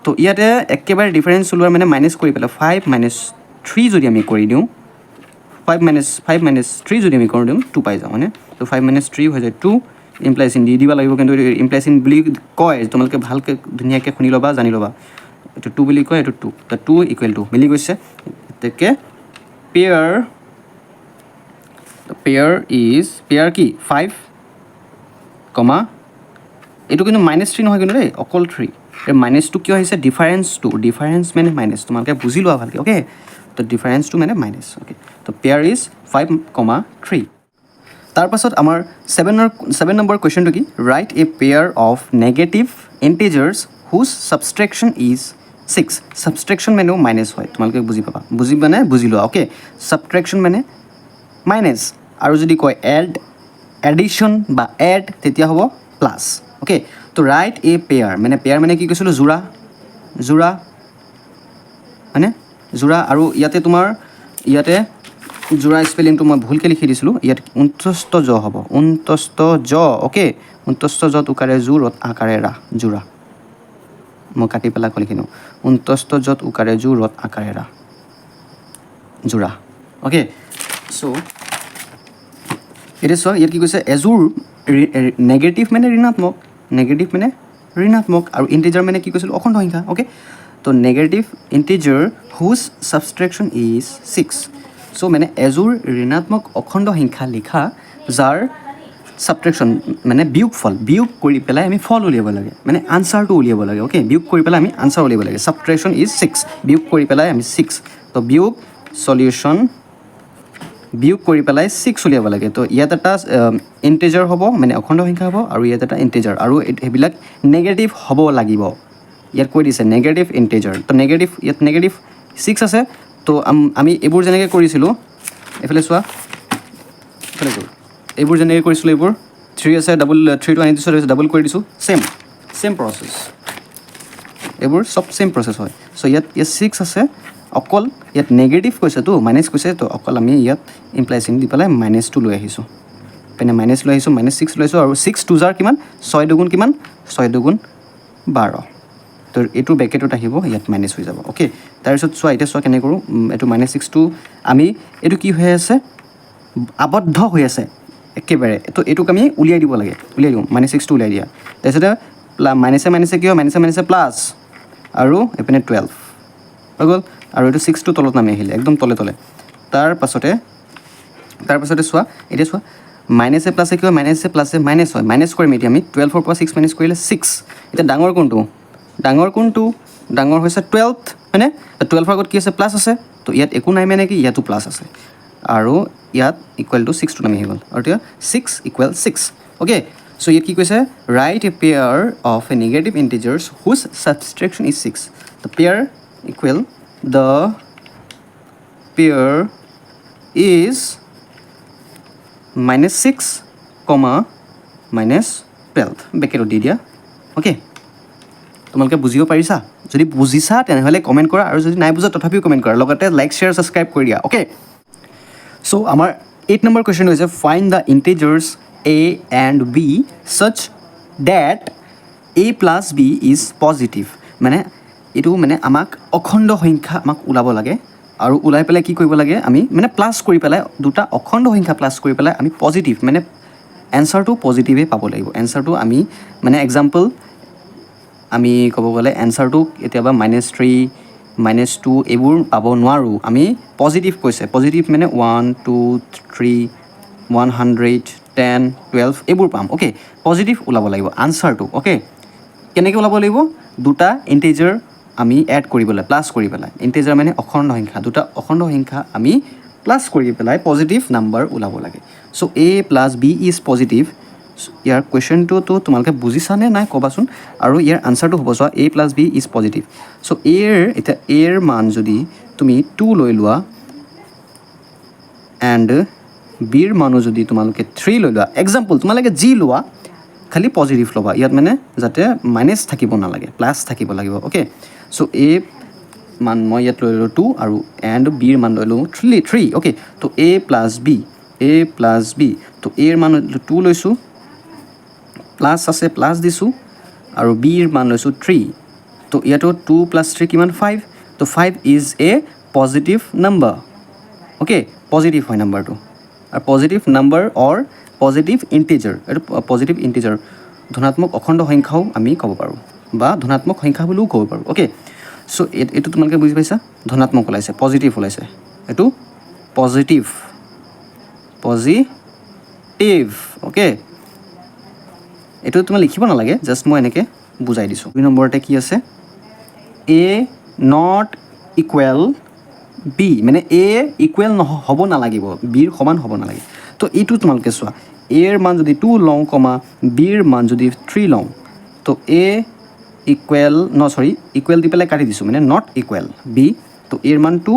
তো ইয়াতে একেবাৰে ডিফাৰেঞ্চ ওলোৱাৰ মানে মাইনাছ কৰি পেলাই 5 মাইনাছ 3 যদি আমি কৰি দিওঁ, 5 মাইনাছ 3 যদি আমি কৰি দিওঁ, টু পাই যাওঁ, হয়নে? তো 5 মাইনাছ 3 হৈ যায় টু। ইমপ্লাই চিন দি দিব লাগিব কিন্তু। ইমপ্লাই চিন বুলি কয়, তোমালোকে ভালকৈ ধুনীয়াকৈ শুনি ল'বা, জানি ল'বা। এইটো টু বুলি কয়, এইটো টু। তো টু ইকুৱেল টু মিলি গৈছে। গতিকে পেয়াৰ is, pair কি? ফাইভ কমা, এইটো কিন্তু মাইনাছ থ্ৰী নহয় কিন্তু দেই, অকল থ্ৰী। এই মাইনাছটো কিয় আহিছে? ডিফাৰেঞ্চটো, ডিফাৰেঞ্চ মানে মাইনাছ। তোমালোকে বুজি লোৱা ভালকৈ, অ'কে। তো ডিফাৰেঞ্চটো মানে মাইনাছ, অ'কে। তো pair is 5 comma 3। তাৰপাছত আমাৰ 7 নম্বৰ কুৱেশ্যনটো কি? Write a pair of negative integers whose subtraction is 6। Subtraction মানেও মাইনাছ হয়, তোমালোকে বুজি পাবা। বুজি মানে বুজি লোৱা, অ'কে। ছাবট্ৰেকশ্যন মানে মাইনাছ আৰু যদি কয় এড, এডিশ্যন বা এড, তেতিয়া হ'ব প্লাছ, অ'কে। তো ৰাইট এ পেয়াৰ মানে, পেয়াৰ মানে কি কৈছিলোঁ? যোৰা, যোৰা হয়নে? যোৰা। আৰু ইয়াতে তোমাৰ, ইয়াতে যোৰা স্পেলিংটো মই ভুলকৈ লিখি দিছিলোঁ। ইয়াত অন্তস্থ জ হ'ব, অন্তস্থ জ, অ'কে। অন্তস্থ জত উকাৰে জো, ৰত আকাৰে ৰা, যোৰা। মই কাটি পেলাই লিখি দিওঁ। অন্তস্থ যত উকাৰে জো, ৰত আকাৰে ৰা, যোৰা, অ'কে। চ' এতিয়া চোৱা, ইয়াত কি কৈছে? এযোৰ নেগেটিভ মানে ঋণাত্মক, নেগেটিভ মানে ঋণাত্মক আৰু ইণ্টিজাৰ মানে কি কৈছিলোঁ? অখণ্ড সংখ্যা, অ'কে। তো negative integer whose subtraction is 6। So মানে এযোৰ ঋণাত্মক অখণ্ড সংখ্যা লিখা যাৰ ছাবট্ৰেকশ্যন মানে বিয়োগ ফল, বিয়োগ কৰি পেলাই আমি ফল উলিয়াব লাগে, মানে আনচাৰটো উলিয়াব লাগে, অ'কে। বিয়োগ কৰি পেলাই আমি আনচাৰ উলিয়াব লাগে। ছাবট্ৰেকশ্যন is 6, বিয়োগ কৰি পেলাই আমি ছিক্স। তো বিয়োগ চলিউশ্যন, বিয়োগ কৰি পেলাই ছিক্স উলিয়াব লাগে। তো ইয়াত এটা ইণ্টেজাৰ হ'ব, মানে অখণ্ড সংখ্যা হ'ব আৰু ইয়াত এটা ইণ্টেজাৰ আৰু সেইবিলাক নেগেটিভ হ'ব লাগিব। ইয়াত কৈ দিছে নেগেটিভ ইণ্টেজাৰ। তো নেগেটিভ, ইয়াত নেগেটিভ ছিক্স আছে। তো আমি এইবোৰ যেনেকৈ কৰিছিলোঁ, এইফালে চোৱা, এইফালে গ'ল। এইবোৰ যেনেকৈ কৰিছিলোঁ, এইবোৰ থ্ৰী আছে, ডাবল থ্ৰীটো আনি দিছোঁ, ডাবল কৰি দিছোঁ। ছেম ছেম প্ৰচেছ, এইবোৰ চব ছেম প্ৰচেছ হয়। চ' ইয়াত ছিক্স আছে, অকল ইয়াত নেগেটিভ কৈছেতো, মাইনাছ কৈছে। তো অকল আমি ইয়াত ইমপ্লাই চিন দি পেলাই মাইনাছটো লৈ আহিছোঁ, পিনে মাইনাছ লৈ আহিছোঁ, মাইনাছ ছিক্স লৈ আহিছোঁ। আৰু ছিক্স টু জাৰ কিমান? ছয় দুগুণ কিমান? ছয় দুগুণ 12। তো এইটো ব্ৰেকেটত আহিব, ইয়াত মাইনাছ হৈ যাব, অ'কে। তাৰপিছত চোৱা, এতিয়া চোৱা কেনেকৈ কৰোঁ। এইটো মাইনাছ ছিক্সটো আমি, এইটো কি হৈ আছে? আবদ্ধ হৈ আছে একেবাৰে। তো এইটোক আমি উলিয়াই দিব লাগে, উলিয়াই দিওঁ। মাইনাছ ছিক্সটো উলিয়াই দিয়া। তাৰপিছতে মাইনাছে মাইনাছে কি হয়? মাইনাছে মাইনাছে প্লাছ আৰু এইপিনে 12 হৈ গ'ল। আৰু এইটো ছিক্সটো তলত নামি আহিলে, একদম তলে তলে। তাৰপাছতে চোৱা, এতিয়া চোৱা, মাইনাছে প্লাছে কি হয়? মাইনাছে প্লাছে মাইনাছ হয়। মাইনাছ কৰিম এতিয়া আমি। 12ৰ পৰা ছিক্স মাইনাছ কৰিলে ছিক্স। এতিয়া ডাঙৰ কোনটো? ডাঙৰ কোনটো? ডাঙৰ হৈছে 12, হয়নে? 12ৰ আগত কি আছে? প্লাছ আছে। তো ইয়াত একো নাই, মানে কি ইয়াতো প্লাছ আছে আৰু ইয়াত ইকুৱেল টু ছিক্সটো নামি আহি গ'ল। আৰু এতিয়া 6 ইকুৱেল 6, অ'কে। চ' ইয়াত কি কৈছে? Write a pair of a negative integers whose subtraction is 6। The pair equal, the pair is minus 6 comma minus 12। বেকেটত দি দিয়া, অ'কে। তোমালোকে বুজিব পাৰিছা? যদি বুজিছা তেনেহ'লে কমেণ্ট কৰা আৰু যদি নাই বুজা তথাপিও কমেণ্ট কৰা, লগতে লাইক, শ্বেয়াৰ, ছাবস্ক্ৰাইব কৰি দিয়া, অ'কে। চ' আমাৰ 8 নম্বৰ কুৱেশ্যন হৈছে find the integers a and b such that a plus b is positive। মানে এইটো মানে আমাক অখণ্ড সংখ্যা আমাক ওলাব লাগে আৰু ওলাই পেলাই কি কৰিব লাগে আমি? মানে প্লাছ কৰি পেলাই, দুটা অখণ্ড সংখ্যা প্লাছ কৰি পেলাই আমি পজিটিভ, মানে এনচাৰটো পজিটিভেই পাব লাগিব। এনচাৰটো আমি মানে এক্সাম্পল আমি ক'ব গ'লে এনচাৰটো কেতিয়াবা মাইনাছ 3, মাইনাছ 2 এইবোৰ পাব নোৱাৰোঁ আমি। পজিটিভ কৈছে, পজিটিভ মানে 1, 2, 3, 100, 10, 12 এইবোৰ পাম, অ'কে। পজিটিভ ওলাব লাগিব আনচাৰটো, অ'কে। কেনেকৈ ওলাব লাগিব? দুটা ইণ্টেজাৰ আমি এড কৰি পেলাই, প্লাছ কৰি পেলাই। ইণ্টেজাৰ মানে অখণ্ড সংখ্যা। দুটা অখণ্ড সংখ্যা আমি প্লাছ কৰি পেলাই পজিটিভ নাম্বাৰ ওলাব লাগে। So a plus b is positive। ইয়াৰ কুৱেশ্যনটোতো তোমালোকে বুজিছানে নাই ক'বাচোন। আৰু ইয়াৰ আনচাৰটো হ'ব, চোৱা, a plus b is positive। So এৰ, এতিয়া এৰ মান যদি তুমি টু লৈ লোৱা এণ্ড বিৰ মানো যদি তোমালোকে থ্ৰী লৈ লোৱা, এক্সাম্পল, তোমালোকে যি লোৱা খালি পজিটিভ ল'বা ইয়াত, মানে যাতে মাইনাছ থাকিব নালাগে, প্লাছ থাকিব লাগিব, অ'কে। চ' এ মান মই ইয়াত লৈ ল'লোঁ টু আৰু এণ্ড বিৰ মান লৈ ল'লোঁ থ্ৰী থ্ৰী অ'কে। তো A plus B, A plus B, তো এৰ মান টু লৈছোঁ, প্লাছ আছে, প্লাছ দিছোঁ আৰু বিৰ মান লৈছোঁ থ্ৰী। তো ইয়াতো টু প্লাছ থ্ৰী কিমান? ফাইভ। তো 5 is a positive number, okay? Positive হয় নাম্বাৰটো আৰু positive number or positive integer, এইটো পজিটিভ ইণ্টিজাৰ, ধনাত্মক অখণ্ড সংখ্যাও আমি ক'ব পাৰোঁ বা ধনাত্মক সংখ্যা বুলিও ক'ব পাৰোঁ, অ'কে। চ' এইটো তোমালোকে বুজি পাইছা, ধনাত্মক ওলাইছে, পজিটিভ ওলাইছে, এইটো পজিটিভ পজিটিভ, অ'কে। এইটো তোমাৰ লিখিব নালাগে, জাষ্ট মই এনেকৈ বুজাই দিছোঁ। দুই নম্বৰতে কি আছে? এ not equal B, মানে এ ইকুৱেল হ'ব নালাগিব, বিৰ সমান হ'ব নালাগে। তো এইটো তোমালোকে চোৱা, এৰ মান যদি টু লওঁ কমা বিৰ মান যদি থ্ৰী লওঁ, তো এ ইকুৱেল ন, চৰি, ইকুৱেল দি পেলাই কাটি দিছোঁ, মানে not equal B. তো এৰ মান টু,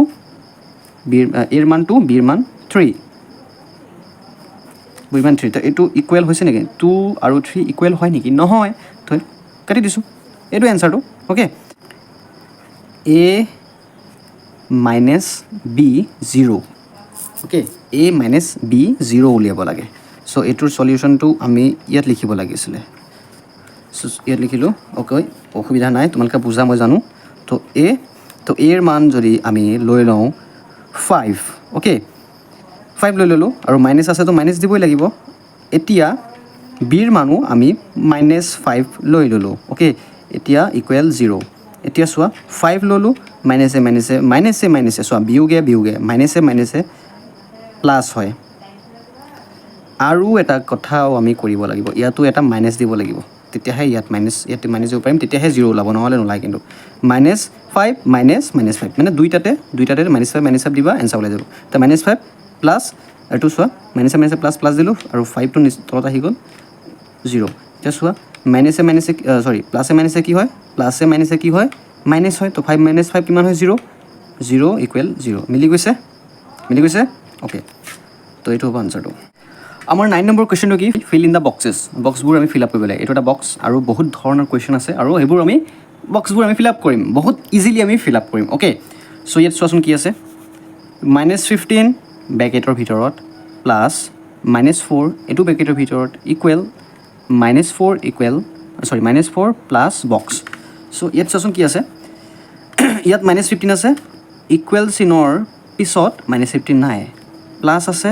বিৰ, এৰ মান টু, বিৰ মান থ্ৰী, বিৰ মান থ্ৰী। তো এইটো ইকুৱেল হৈছে নেকি? টু আৰু থ্ৰী ইকুৱেল হয় নেকি? নহয়, তো কাটি দিছোঁ। এইটো এনচাৰটো, okay. A minus B zero, okay, A minus B zero উলিয়াব লাগে। চ' এইটোৰ চলিউশ্যনটো আমি ইয়াত লিখিব লাগিছিলে। চ' ইয়াত লিখিলোঁ, অ'কে, অসুবিধা নাই, তোমালোকে বুজা মই জানো। তো এ, তো এৰ মান যদি আমি লৈ লওঁ ফাইভ, অ'কে, ফাইভ লৈ ল'লোঁ আৰু মাইনাছ আছে, তো মাইনাছ দিবই লাগিব। এতিয়া বিৰ মানো আমি মাইনাছ ফাইভ লৈ ল'লোঁ, অ'কে। এতিয়া ইকুৱেল জিৰ'। এতিয়া চোৱা, ফাইভ ল'লোঁ, মাইনাছে মাইনাছে মাইনাছে মাইনাছে, চোৱা, বিয়োগে বিয়োগে, মাইনাছে মাইনাছে প্লাছ হয়। আৰু এটা কথাও আমি কৰিব লাগিব, ইয়াতো এটা মাইনাছ দিব লাগিব, তেতিয়াহে ইয়াত মাইনাছ, ইয়াত মাইনাছ দিব পাৰিম, তেতিয়াহে জিৰ' ওলাব, নহ'লে নোলায়। কিন্তু minus five minus minus five, মানে দুইটাতে দুইটাতে মাইনাছ ফাইভ মাইনাছ ফাইভ দিবা, এনচাৰ ওলাই যাব। তো মাইনাছ ফাইভ প্লাছ, এইটো চোৱা, মাইনাছে মাইনাছে প্লাছ, প্লাছ দিলোঁ আৰু ফাইভটো তলত আহি গ'ল, জিৰ'। এতিয়া চোৱা, মাইনাছে মাইনাছে, চৰি, প্লাছে মাইনাছে কি হয়? প্লাছে মাইনাছে কি হয়? মাইনাছ হয়। তো ফাইভ মাইনাছ ফাইভ কিমান হয়? জিৰ'। Zero' equal zero'. মিলি গৈছে, মিলি গৈছে, অ'কে। তো এইটো হ'ব আনচাৰটো। আমাৰ 9 নম্বৰ কুৱেশ্যনটো কি? Fill in the boxes. বক্সবোৰ আমি ফিল আপ কৰিব লাগে। এইটো এটা বক্স আৰু বহুত ধৰণৰ কুৱেশ্যন আছে আৰু সেইবোৰ আমি বক্সবোৰ আমি ফিল আপ কৰিম, বহুত ইজিলি আমি ফিল আপ কৰিম, অ'কে। চ' ইয়াত চোৱাচোন কি আছে। মাইনাছ 15 ব্ৰেকেটৰ ভিতৰত প্লাছ মাইনাছ ফ'ৰ, এইটো ব্ৰেকেটৰ ভিতৰত equal minus four equal, sorry, minus four plus box. So ইয়াত চোৱাচোন কি আছে। ইয়াত মাইনাছ 15 আছে, ইকুৱেল চিনৰ পিছত মাইনাছ 15 নাই, প্লাছ আছে,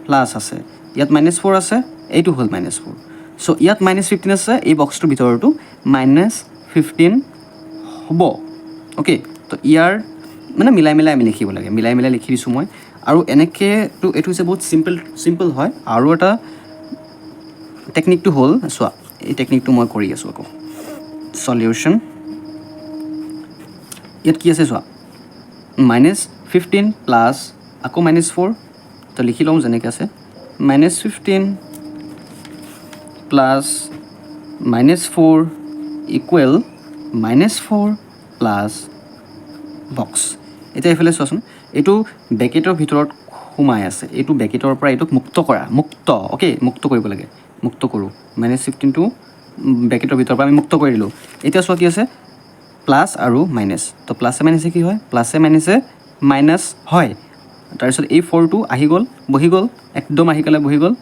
প্লাছ আছে। ইয়াত মাইনাছ ফ'ৰ আছে, এইটো হ'ল মাইনাছ ফ'ৰ। চ' ইয়াত মাইনাছ 15 আছে, এই বক্সটোৰ ভিতৰতো মাইনাছ 15 হ'ব, অ'কে। তো ইয়াৰ মানে মিলাই মিলাই আমি লিখিব লাগে, মিলাই মিলাই লিখি দিছোঁ মই। আৰু এনেকৈতো এইটো হৈছে বহুত চিম্পল চিম্পল হয়। আৰু এটা টেকনিকটো হ'ল, চোৱা, এই টেকনিকটো মই কৰি আছোঁ আকৌ। চলিউশ্যন ইয়াত কি আছে চোৱা, মাইনাছ 15 প্লাছ আকৌ মাইনাছ ফ'ৰ। তো লিখি লওঁ যেনেকৈ আছে, minus 15 plus minus four equal minus four plus box. এতিয়া এইফালে চোৱাচোন, এইটো ব্ৰেকেটৰ ভিতৰত সোমাই আছে, এইটো ব্ৰেকেটৰ পৰা এইটোক মুক্ত কৰা, মুক্ত, অ'কে, মুক্ত কৰিব লাগে, মুক্ত কৰোঁ। মাইনাছ 15টো ব্ৰেকেটৰ ভিতৰৰ পৰা আমি মুক্ত কৰি দিলোঁ। এতিয়া চোৱা কি আছে, প্লাছ আৰু মাইনাছ। তো প্লাছে মাইনাছে কি হয়? প্লাছে মাইনাছে মাইনাছ হয়। তাৰপিছত এই ফ'ৰটো আহি গ'ল, বহি গ'ল, একদম আহি পেলাই বহি গ'ল।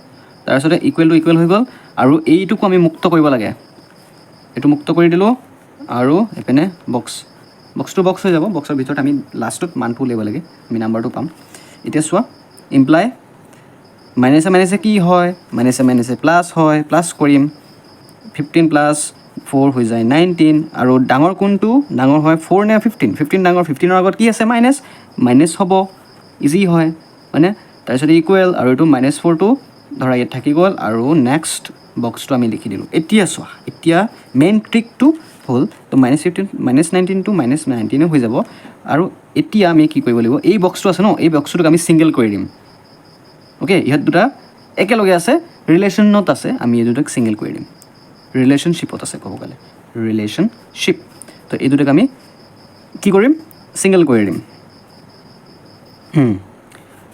তাৰপিছতে ইকুৱেল টু ইকুৱেল হৈ গ'ল আৰু এইটোকো আমি মুক্ত কৰিব লাগে, এইটো মুক্ত কৰি দিলোঁ আৰু এইপিনে বক্স, বক্সটো বক্স হৈ যাব। বক্সৰ ভিতৰত আমি লাষ্টত মানটো উলিয়াব লাগে, আমি নাম্বাৰটো পাম। এতিয়া চোৱা, ইমপ্লাই মাইনাছে মাইনাছে কি হয়? মাইনাছে মাইনাছে প্লাছ হয়, প্লাছ কৰিম। 15 প্লাছ ফ'ৰ হৈ যায় 19। আৰু ডাঙৰ কোনটো ডাঙৰ হয়, ফ'ৰ নে 15? 15 ডাঙৰ। 15ৰ আগত কি আছে? মাইনাছ, মাইনাছ হ'ব, ইজি হয়, হয়নে? তাৰপিছত ইকুৱেল আৰু এইটো মাইনাছ ফ'ৰটো ধৰা ইয়াত থাকি গ'ল আৰু নেক্সট বক্সটো আমি লিখি দিলোঁ। এতিয়া চোৱা, এতিয়া মেইন ট্ৰিকটো হ'ল, তো মাইনাছ 15 মাইনাছ 19টো মাইনাছ 19ো হৈ যাব। আৰু এতিয়া আমি কি কৰিব লাগিব? এই বক্সটো আছে ন, এই বক্সটোক আমি ছিংগল কৰি দিম, অ'কে। ইহঁত দুটা একেলগে আছে, ৰিলেশ্যনত আছে, আমি এই দুটাক ছিংগল কৰি দিম। ৰিলেশ্যনশ্বিপত আছে ক'ব গ'লে, ৰিলেশ্যনশ্বিপ। তো এই দুটাক আমি কি কৰিম? ছিংগল কৰি দিম।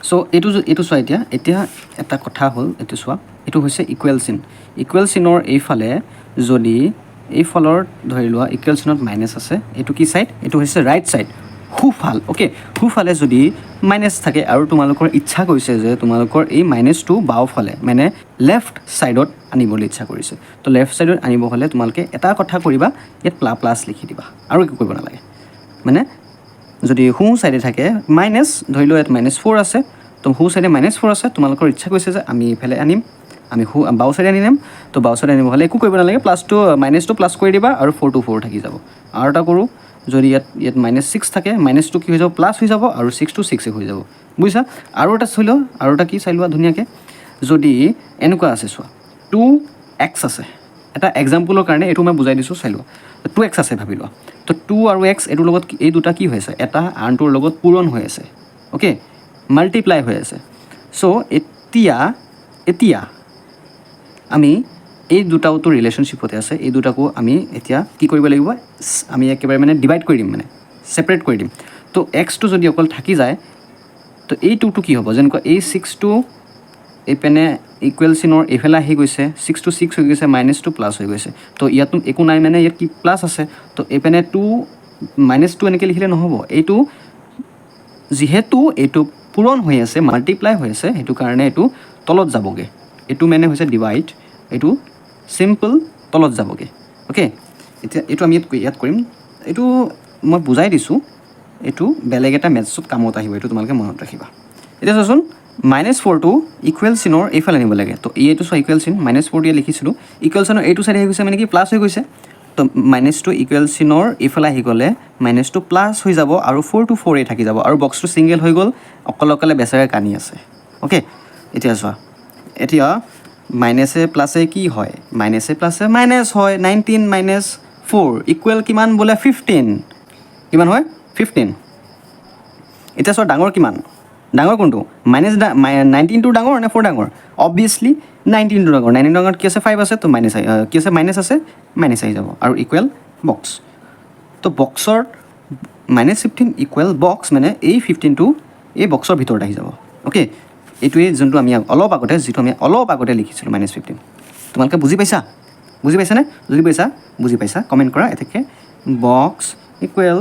চ' চ' এইটো চোৱা। এতিয়া এটা কথা হ'ল, এইটো চোৱা, এইটো হৈছে ইকুৱেল চিন। ইকুৱেল চিনৰ এইফালে যদি এইফালৰ ধৰি লোৱা ইকুৱেল চিনত মাইনাছ আছে, এইটো কি ছাইড? এইটো হৈছে ৰাইট ছাইড, সোঁফাল, অ'কে। সোঁফালে যদি মাইনাছ থাকে আৰু তোমালোকৰ ইচ্ছা কৰিছে যে তোমালোকৰ এই মাইনাছটো বাওঁফালে, মানে লেফ্ট ছাইডত আনিবলৈ ইচ্ছা কৰিছে, তো লেফ্ট ছাইডত আনিব হ'লে তোমালোকে এটা কথা কৰিবা, ইয়াত প্লাছ লিখি দিবা আৰু একো কৰিব নালাগে। মানে যদি সোঁ ছাইডে থাকে মাইনাছ, ধৰি লোৱা ইয়াত মাইনাছ ফ'ৰ আছে, তো সোঁ ছাইডে মাইনাছ ফ'ৰ আছে, তোমালোকৰ ইচ্ছা কৰিছে যে আমি এইফালে আনিম, আমি বাওঁ ছাইডে আনিম। তো বাওঁ ছাইডে আনিব হ'লে একো কৰিব নালাগে, প্লাছটো মাইনাছটো প্লাছ কৰি দিবা আৰু ফ'ৰটো ফ'ৰ থাকি যাব। আৰু এটা কৰোঁ, যদি ইয়াত মাইনাছ ছিক্স থাকে, মাইনাছটো কি হৈ যাব? প্লাছ হৈ যাব আৰু ছিক্সটো ছিক্সে হৈ যাব, বুজিছা? আৰু এটা চাই লোৱা, আৰু এটা কি চাই লোৱা ধুনীয়াকৈ। যদি এনেকুৱা আছে চোৱা, টু এক্স আছে, এটা এক্সাম্পলৰ কাৰণে এইটো মই বুজাই দিছোঁ, চাই লোৱা। টু এক্স আছে ভাবি লোৱা। তো টু আৰু এক্স এইটোৰ লগত এই দুটা কি হৈ আছে? এটা আনটোৰ লগত পূৰণ হৈ আছে, অ'কে, মাল্টিপ্লাই হৈ আছে। চ' এতিয়া আমি এই দুটাওতো ৰিলেশ্যনশ্বিপতে আছে। এই দুটাকো আমি এতিয়া কি কৰিব লাগিব? আমি একেবাৰে মানে ডিভাইড কৰি দিম, মানে ছেপাৰেট কৰি দিম। তো এক্সটো যদি অকল থাকি যায়, তো এই টুটো কি হ'ব? যেনেকুৱা এই ছিক্সটো এইপিনে ইকুৱেল চিনৰ এইফালে আহি গৈছে, ছিক্সটো ছিক্স হৈ গৈছে, মাইনাছটো প্লাছ হৈ গৈছে। তো ইয়াতো একো নাই, মানে ইয়াত কি প্লাছ আছে। তো এইপিনে টু মাইনাছ টু এনেকৈ লিখিলে নহ'ব। এইটো যিহেতু এইটো পূৰণ হৈ আছে, মাল্টিপ্লাই হৈ আছে, সেইটো কাৰণে এইটো তলত যাবগৈ। এইটো মানে হৈছে ডিভাইড, এইটো চিম্পল তলত যাবগৈ, অ'কে। এতিয়া এইটো আমি ইয়াত কৰিম। এইটো মই বুজাই দিছোঁ, এইটো বেলেগ এটা মেথছত কামত আহিব, এইটো তোমালোকে মনত ৰাখিবা। এতিয়া চোৱাচোন, মাইনাছ ফ'ৰটো ইকুৱেল চিনৰ এইফালে আনিব লাগে। তো এইটো চোৱা, ইকুৱেল চিন মাইনাছ ফ'ৰটো ইয়াত লিখিছিলোঁ, ইকুৱেল চিনৰ এইটো চাইডে আহি গৈছে, মানে কি প্লাছ হৈ গৈছে। তো মাইনাছটো ইকুৱেল চিনৰ এইফালে আহি গ'লে মাইনাছটো প্লাছ হৈ যাব আৰু ফ'ৰটো ফ'ৰেই থাকি যাব আৰু বক্সটো ছিংগল হৈ গ'ল, অকলে অকলে বেচেৰাই কান্দি আছে, অ'কে। এতিয়া চোৱা, এতিয়া মাইনাছে প্লাছে কি হয়? মাইনাছে প্লাছে মাইনাছ হয়। 19 মাইনাছ ফ'ৰ ইকুৱেল কিমান বোলে? 15। কিমান হয়? 15। এতিয়া চোৱা, ডাঙৰ কিমান? ডাঙৰ কোনটো? মাইনাছ 19টো ডাঙৰ নে ফ'ৰ ডাঙৰ? অবভিয়াছলি 19টো ডাঙৰ। 19 ডাঙৰ কি আছে? ফাইভ আছে। তো মাইনাছ কি আছে? মাইনাছ আছে, মাইনাছ আহি যাব আৰু ইকুৱেল বক্স। তো বক্সৰ মাইনাছ 15 ইকুৱেল বক্স, মানে এই 15টো এই বক্সৰ ভিতৰত আহি যাব, অ'কে। এইটোৱেই যোনটো আমি অলপ আগতে, যিটো আমি অলপ আগতে লিখিছিলোঁ, মাইনাছ 15। তোমালোকে বুজি পাইছা? বুজি পাইছানে? যদি পাইছা, বুজি পাইছা, কমেণ্ট কৰা এতেকে, বক্স ইকুৱেল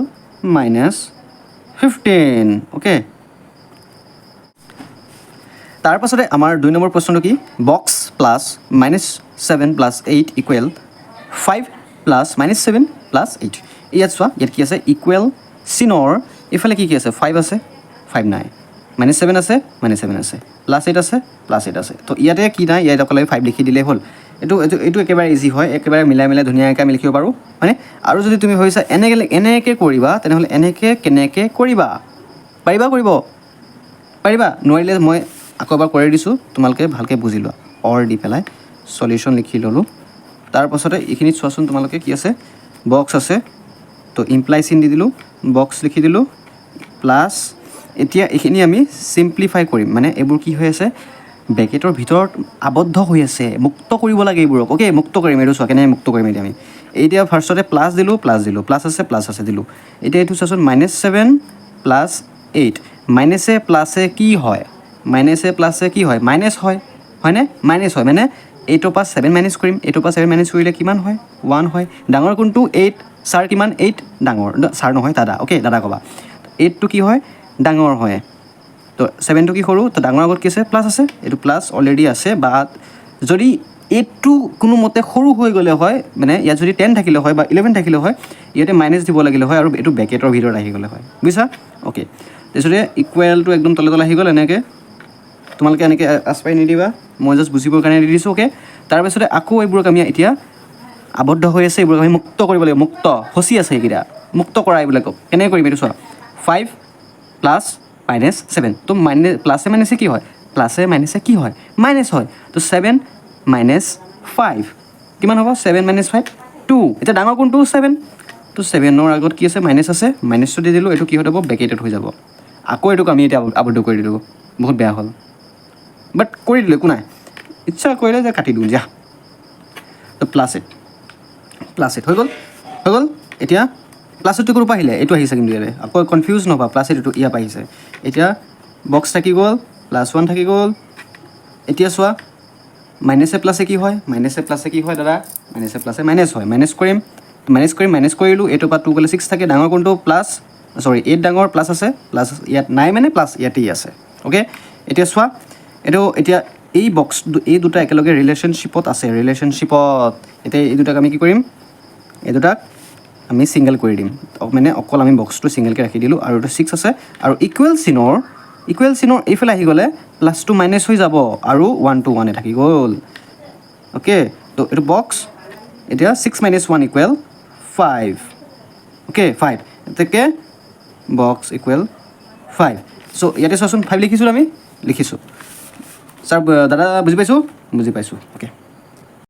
মাইনাছ 15, অ'কে। তাৰপাছতে আমাৰ 2 নম্বৰ প্ৰশ্নটো কি? Box plus minus seven plus eight equal five plus minus seven plus eight. ইয়াত চোৱা, ইয়াত কি আছে? ইকুৱেল চিনৰ এইফালে কি কি আছে? ফাইভ আছে, ফাইভ নাই, মাইনাছ ছেভেন আছে, মাইনাছ ছেভেন আছে, প্লাছ এইট আছে, প্লাছ এইট আছে। তো ইয়াতে কি নাই? ইয়াত অকলে ফাইভ লিখি দিলেই হ'ল। এইটো একেবাৰে ইজি হয়, একেবাৰে মিলাই মিলাই ধুনীয়াকৈ আমি লিখিব পাৰোঁ, হয়নে? আৰু যদি তুমি ভাবিছা এনেকৈ কৰিবা, তেনেহ'লে এনেকৈ কেনেকৈ কৰিবা? পাৰিবা কৰিব? পাৰিবা? নোৱাৰিলে মই আকৌ এবাৰ কৰি দিছোঁ, তোমালোকে ভালকৈ বুজি লোৱা। অৰ দি পেলাই চলিউশ্যন লিখি ল'লোঁ। তাৰপাছতে এইখিনিত চোৱাচোন তোমালোকে কি আছে? বক্স আছে, তো ইমপ্লাই চিন দি দিলোঁ, বক্স লিখি দিলোঁ, প্লাছ। এতিয়া এইখিনি আমি চিম্প্লিফাই কৰিম, মানে এইবোৰ কি হৈ আছে? ব্ৰেকেটৰ ভিতৰত আবদ্ধ হৈ আছে, মুক্ত কৰিব লাগে এইবোৰক, অ'কে। মুক্ত কৰিম। এইটো চোৱা, কেনেকৈ মুক্ত কৰিম এতিয়া আমি? এতিয়া ফাৰ্ষ্টতে প্লাছ দিলোঁ, প্লাছ দিলোঁ, প্লাছ আছে, প্লাছ আছে, দিলোঁ। এতিয়া এইটো চোৱাচোন, মাইনাছ ছেভেন প্লাছ এইট। মাইনাছে প্লাছে কি হয়? মাইনাছে প্লাছে কি হয়? মাইনাছ হয়, হয়নে? মাইনাছ হয়, মানে এইটোৰ পৰা ছেভেন মাইনাছ কৰিম। এইটোৰ পৰা ছেভেন মাইনাছ কৰিলে কিমান হয়? ওৱান হয়। ডাঙৰ কোনটো? এইট। ছাৰ, কিমান? এইট ডাঙৰ। ছাৰ নহয়, দাদা, অ'কে, দাদা ক'বা। এইটটো কি হয়? ডাঙৰ হয়। তো ছেভেনটো কি? সৰু। তো ডাঙৰ আগত কি আছে? প্লাছ আছে। এইটো প্লাছ অলৰেডি আছে। বা যদি এইটটো কোনোমতে সৰু হৈ গ'লে হয়, মানে ইয়াত যদি 10 থাকিলে হয় বা 11 থাকিলে হয়, ইয়াতে মাইনাছ দিব লাগিলে হয় আৰু এইটো ব্ৰেকেটৰ ভিতৰত আহি গ'লে হয়, বুজিছা? অ'কে, তাৰপিছতে ইকুৱেলটো একদম তলে তলে আহি গ'ল এনেকৈ। তোমালোকে এনেকৈ আচপাই নিদিবা, মই জাষ্ট বুজিবৰ কাৰণে দি দিছোঁ, অ'কে। তাৰপিছতে আকৌ এইবোৰক আমি এতিয়া আবদ্ধ হৈ আছে, এইবোৰক আমি মুক্ত কৰিব লাগিব। মুক্ত ফচি আছে এইকেইটা, মুক্ত কৰা এইবিলাকক কেনেকৈ কৰিম? এইটো চোৱা, ফাইভ প্লাছ মাইনাছ ছেভেন। তো মাইনাছ প্লাছে মাইনাছে কি হয়? প্লাছে মাইনাছে কি হয়? মাইনাছ হয়। তো ছেভেন মাইনাছ ফাইভ কিমান হ'ব? Seven minus five two. এতিয়া ডাঙৰ কোনটো? ছেভেন। তো ছেভেনৰ আগত কি আছে? মাইনাছ আছে, মাইনাছটো দি দিলোঁ। এইটো কি হৈ যাব? ব্ৰেকেটেড হৈ যাব। আকৌ এইটোক আমি এতিয়া আবদ্ধ কৰি দিলোঁ। বহুত বেয়া হ'ল, বাট কৰি দিলোঁ, একো নাই। ইচ্ছা কৰিলে যে কাটি দিওঁ যা। তো প্লাছ এইট, প্লাছ এইট হৈ গ'ল, হৈ গ'ল। এতিয়া প্লাছ এইটটো ক'ৰ পৰা আহিলে? এইটো আহিছে কিন্তু ইয়াতে আকৌ কনফিউজ নহ'বা, প্লাছ এইট এইটো ইয়াৰ পৰা আহিছে। এতিয়া বক্স থাকি গ'ল। প্লাছ ওৱান থাকি গ'ল। এতিয়া চোৱা, মাইনাছে প্লাছে কি হয়? মাইনাছে প্লাছে কি হয় দাদা? মাইনাছে প্লাছে মাইনাছ হয়। মাইনাছ কৰিম, মাইনাছ কৰিম, মাইনাছ কৰিলোঁ। এইটোৰ পৰা টু গ'লে ছিক্স থাকে। ডাঙৰ কোনটো? প্লাছ, চৰি, এইট ডাঙৰ। প্লাছ আছে, প্লাছ ইয়াত নাই, মানে প্লাছ ইয়াতেই আছে। অ'কে, এতিয়া চোৱা, এইটো এতিয়া এই বক্স, এই দুটা একেলগে ৰিলেশ্যনশ্বিপত আছে, ৰিলেশ্যনশ্বিপত। এতিয়া এই দুটাক আমি কি কৰিম? এই দুটাক আমি ছিংগল কৰি দিম। মানে অকল আমি বক্সটো ছিংগলকৈ ৰাখি দিলোঁ আৰু এইটো ছিক্স আছে আৰু ইকুৱেল চিনৰ এইফালে আহি গ'লে প্লাছটো মাইনাছ হৈ যাব আৰু ওৱান টু ওৱানে থাকি গ'ল। অ'কে, তো এইটো বক্স এতিয়া 6 minus 1 equal 5। Okay, 5। এতেকে বক্স ইকুৱেল ফাইভ। চ' ইয়াতে চোৱাচোন, ফাইভ লিখিছোঁ, আমি লিখিছোঁ। ছাৰ, দাদা, বুজি পাইছোঁ, বুজি পাইছোঁ। অ'কে।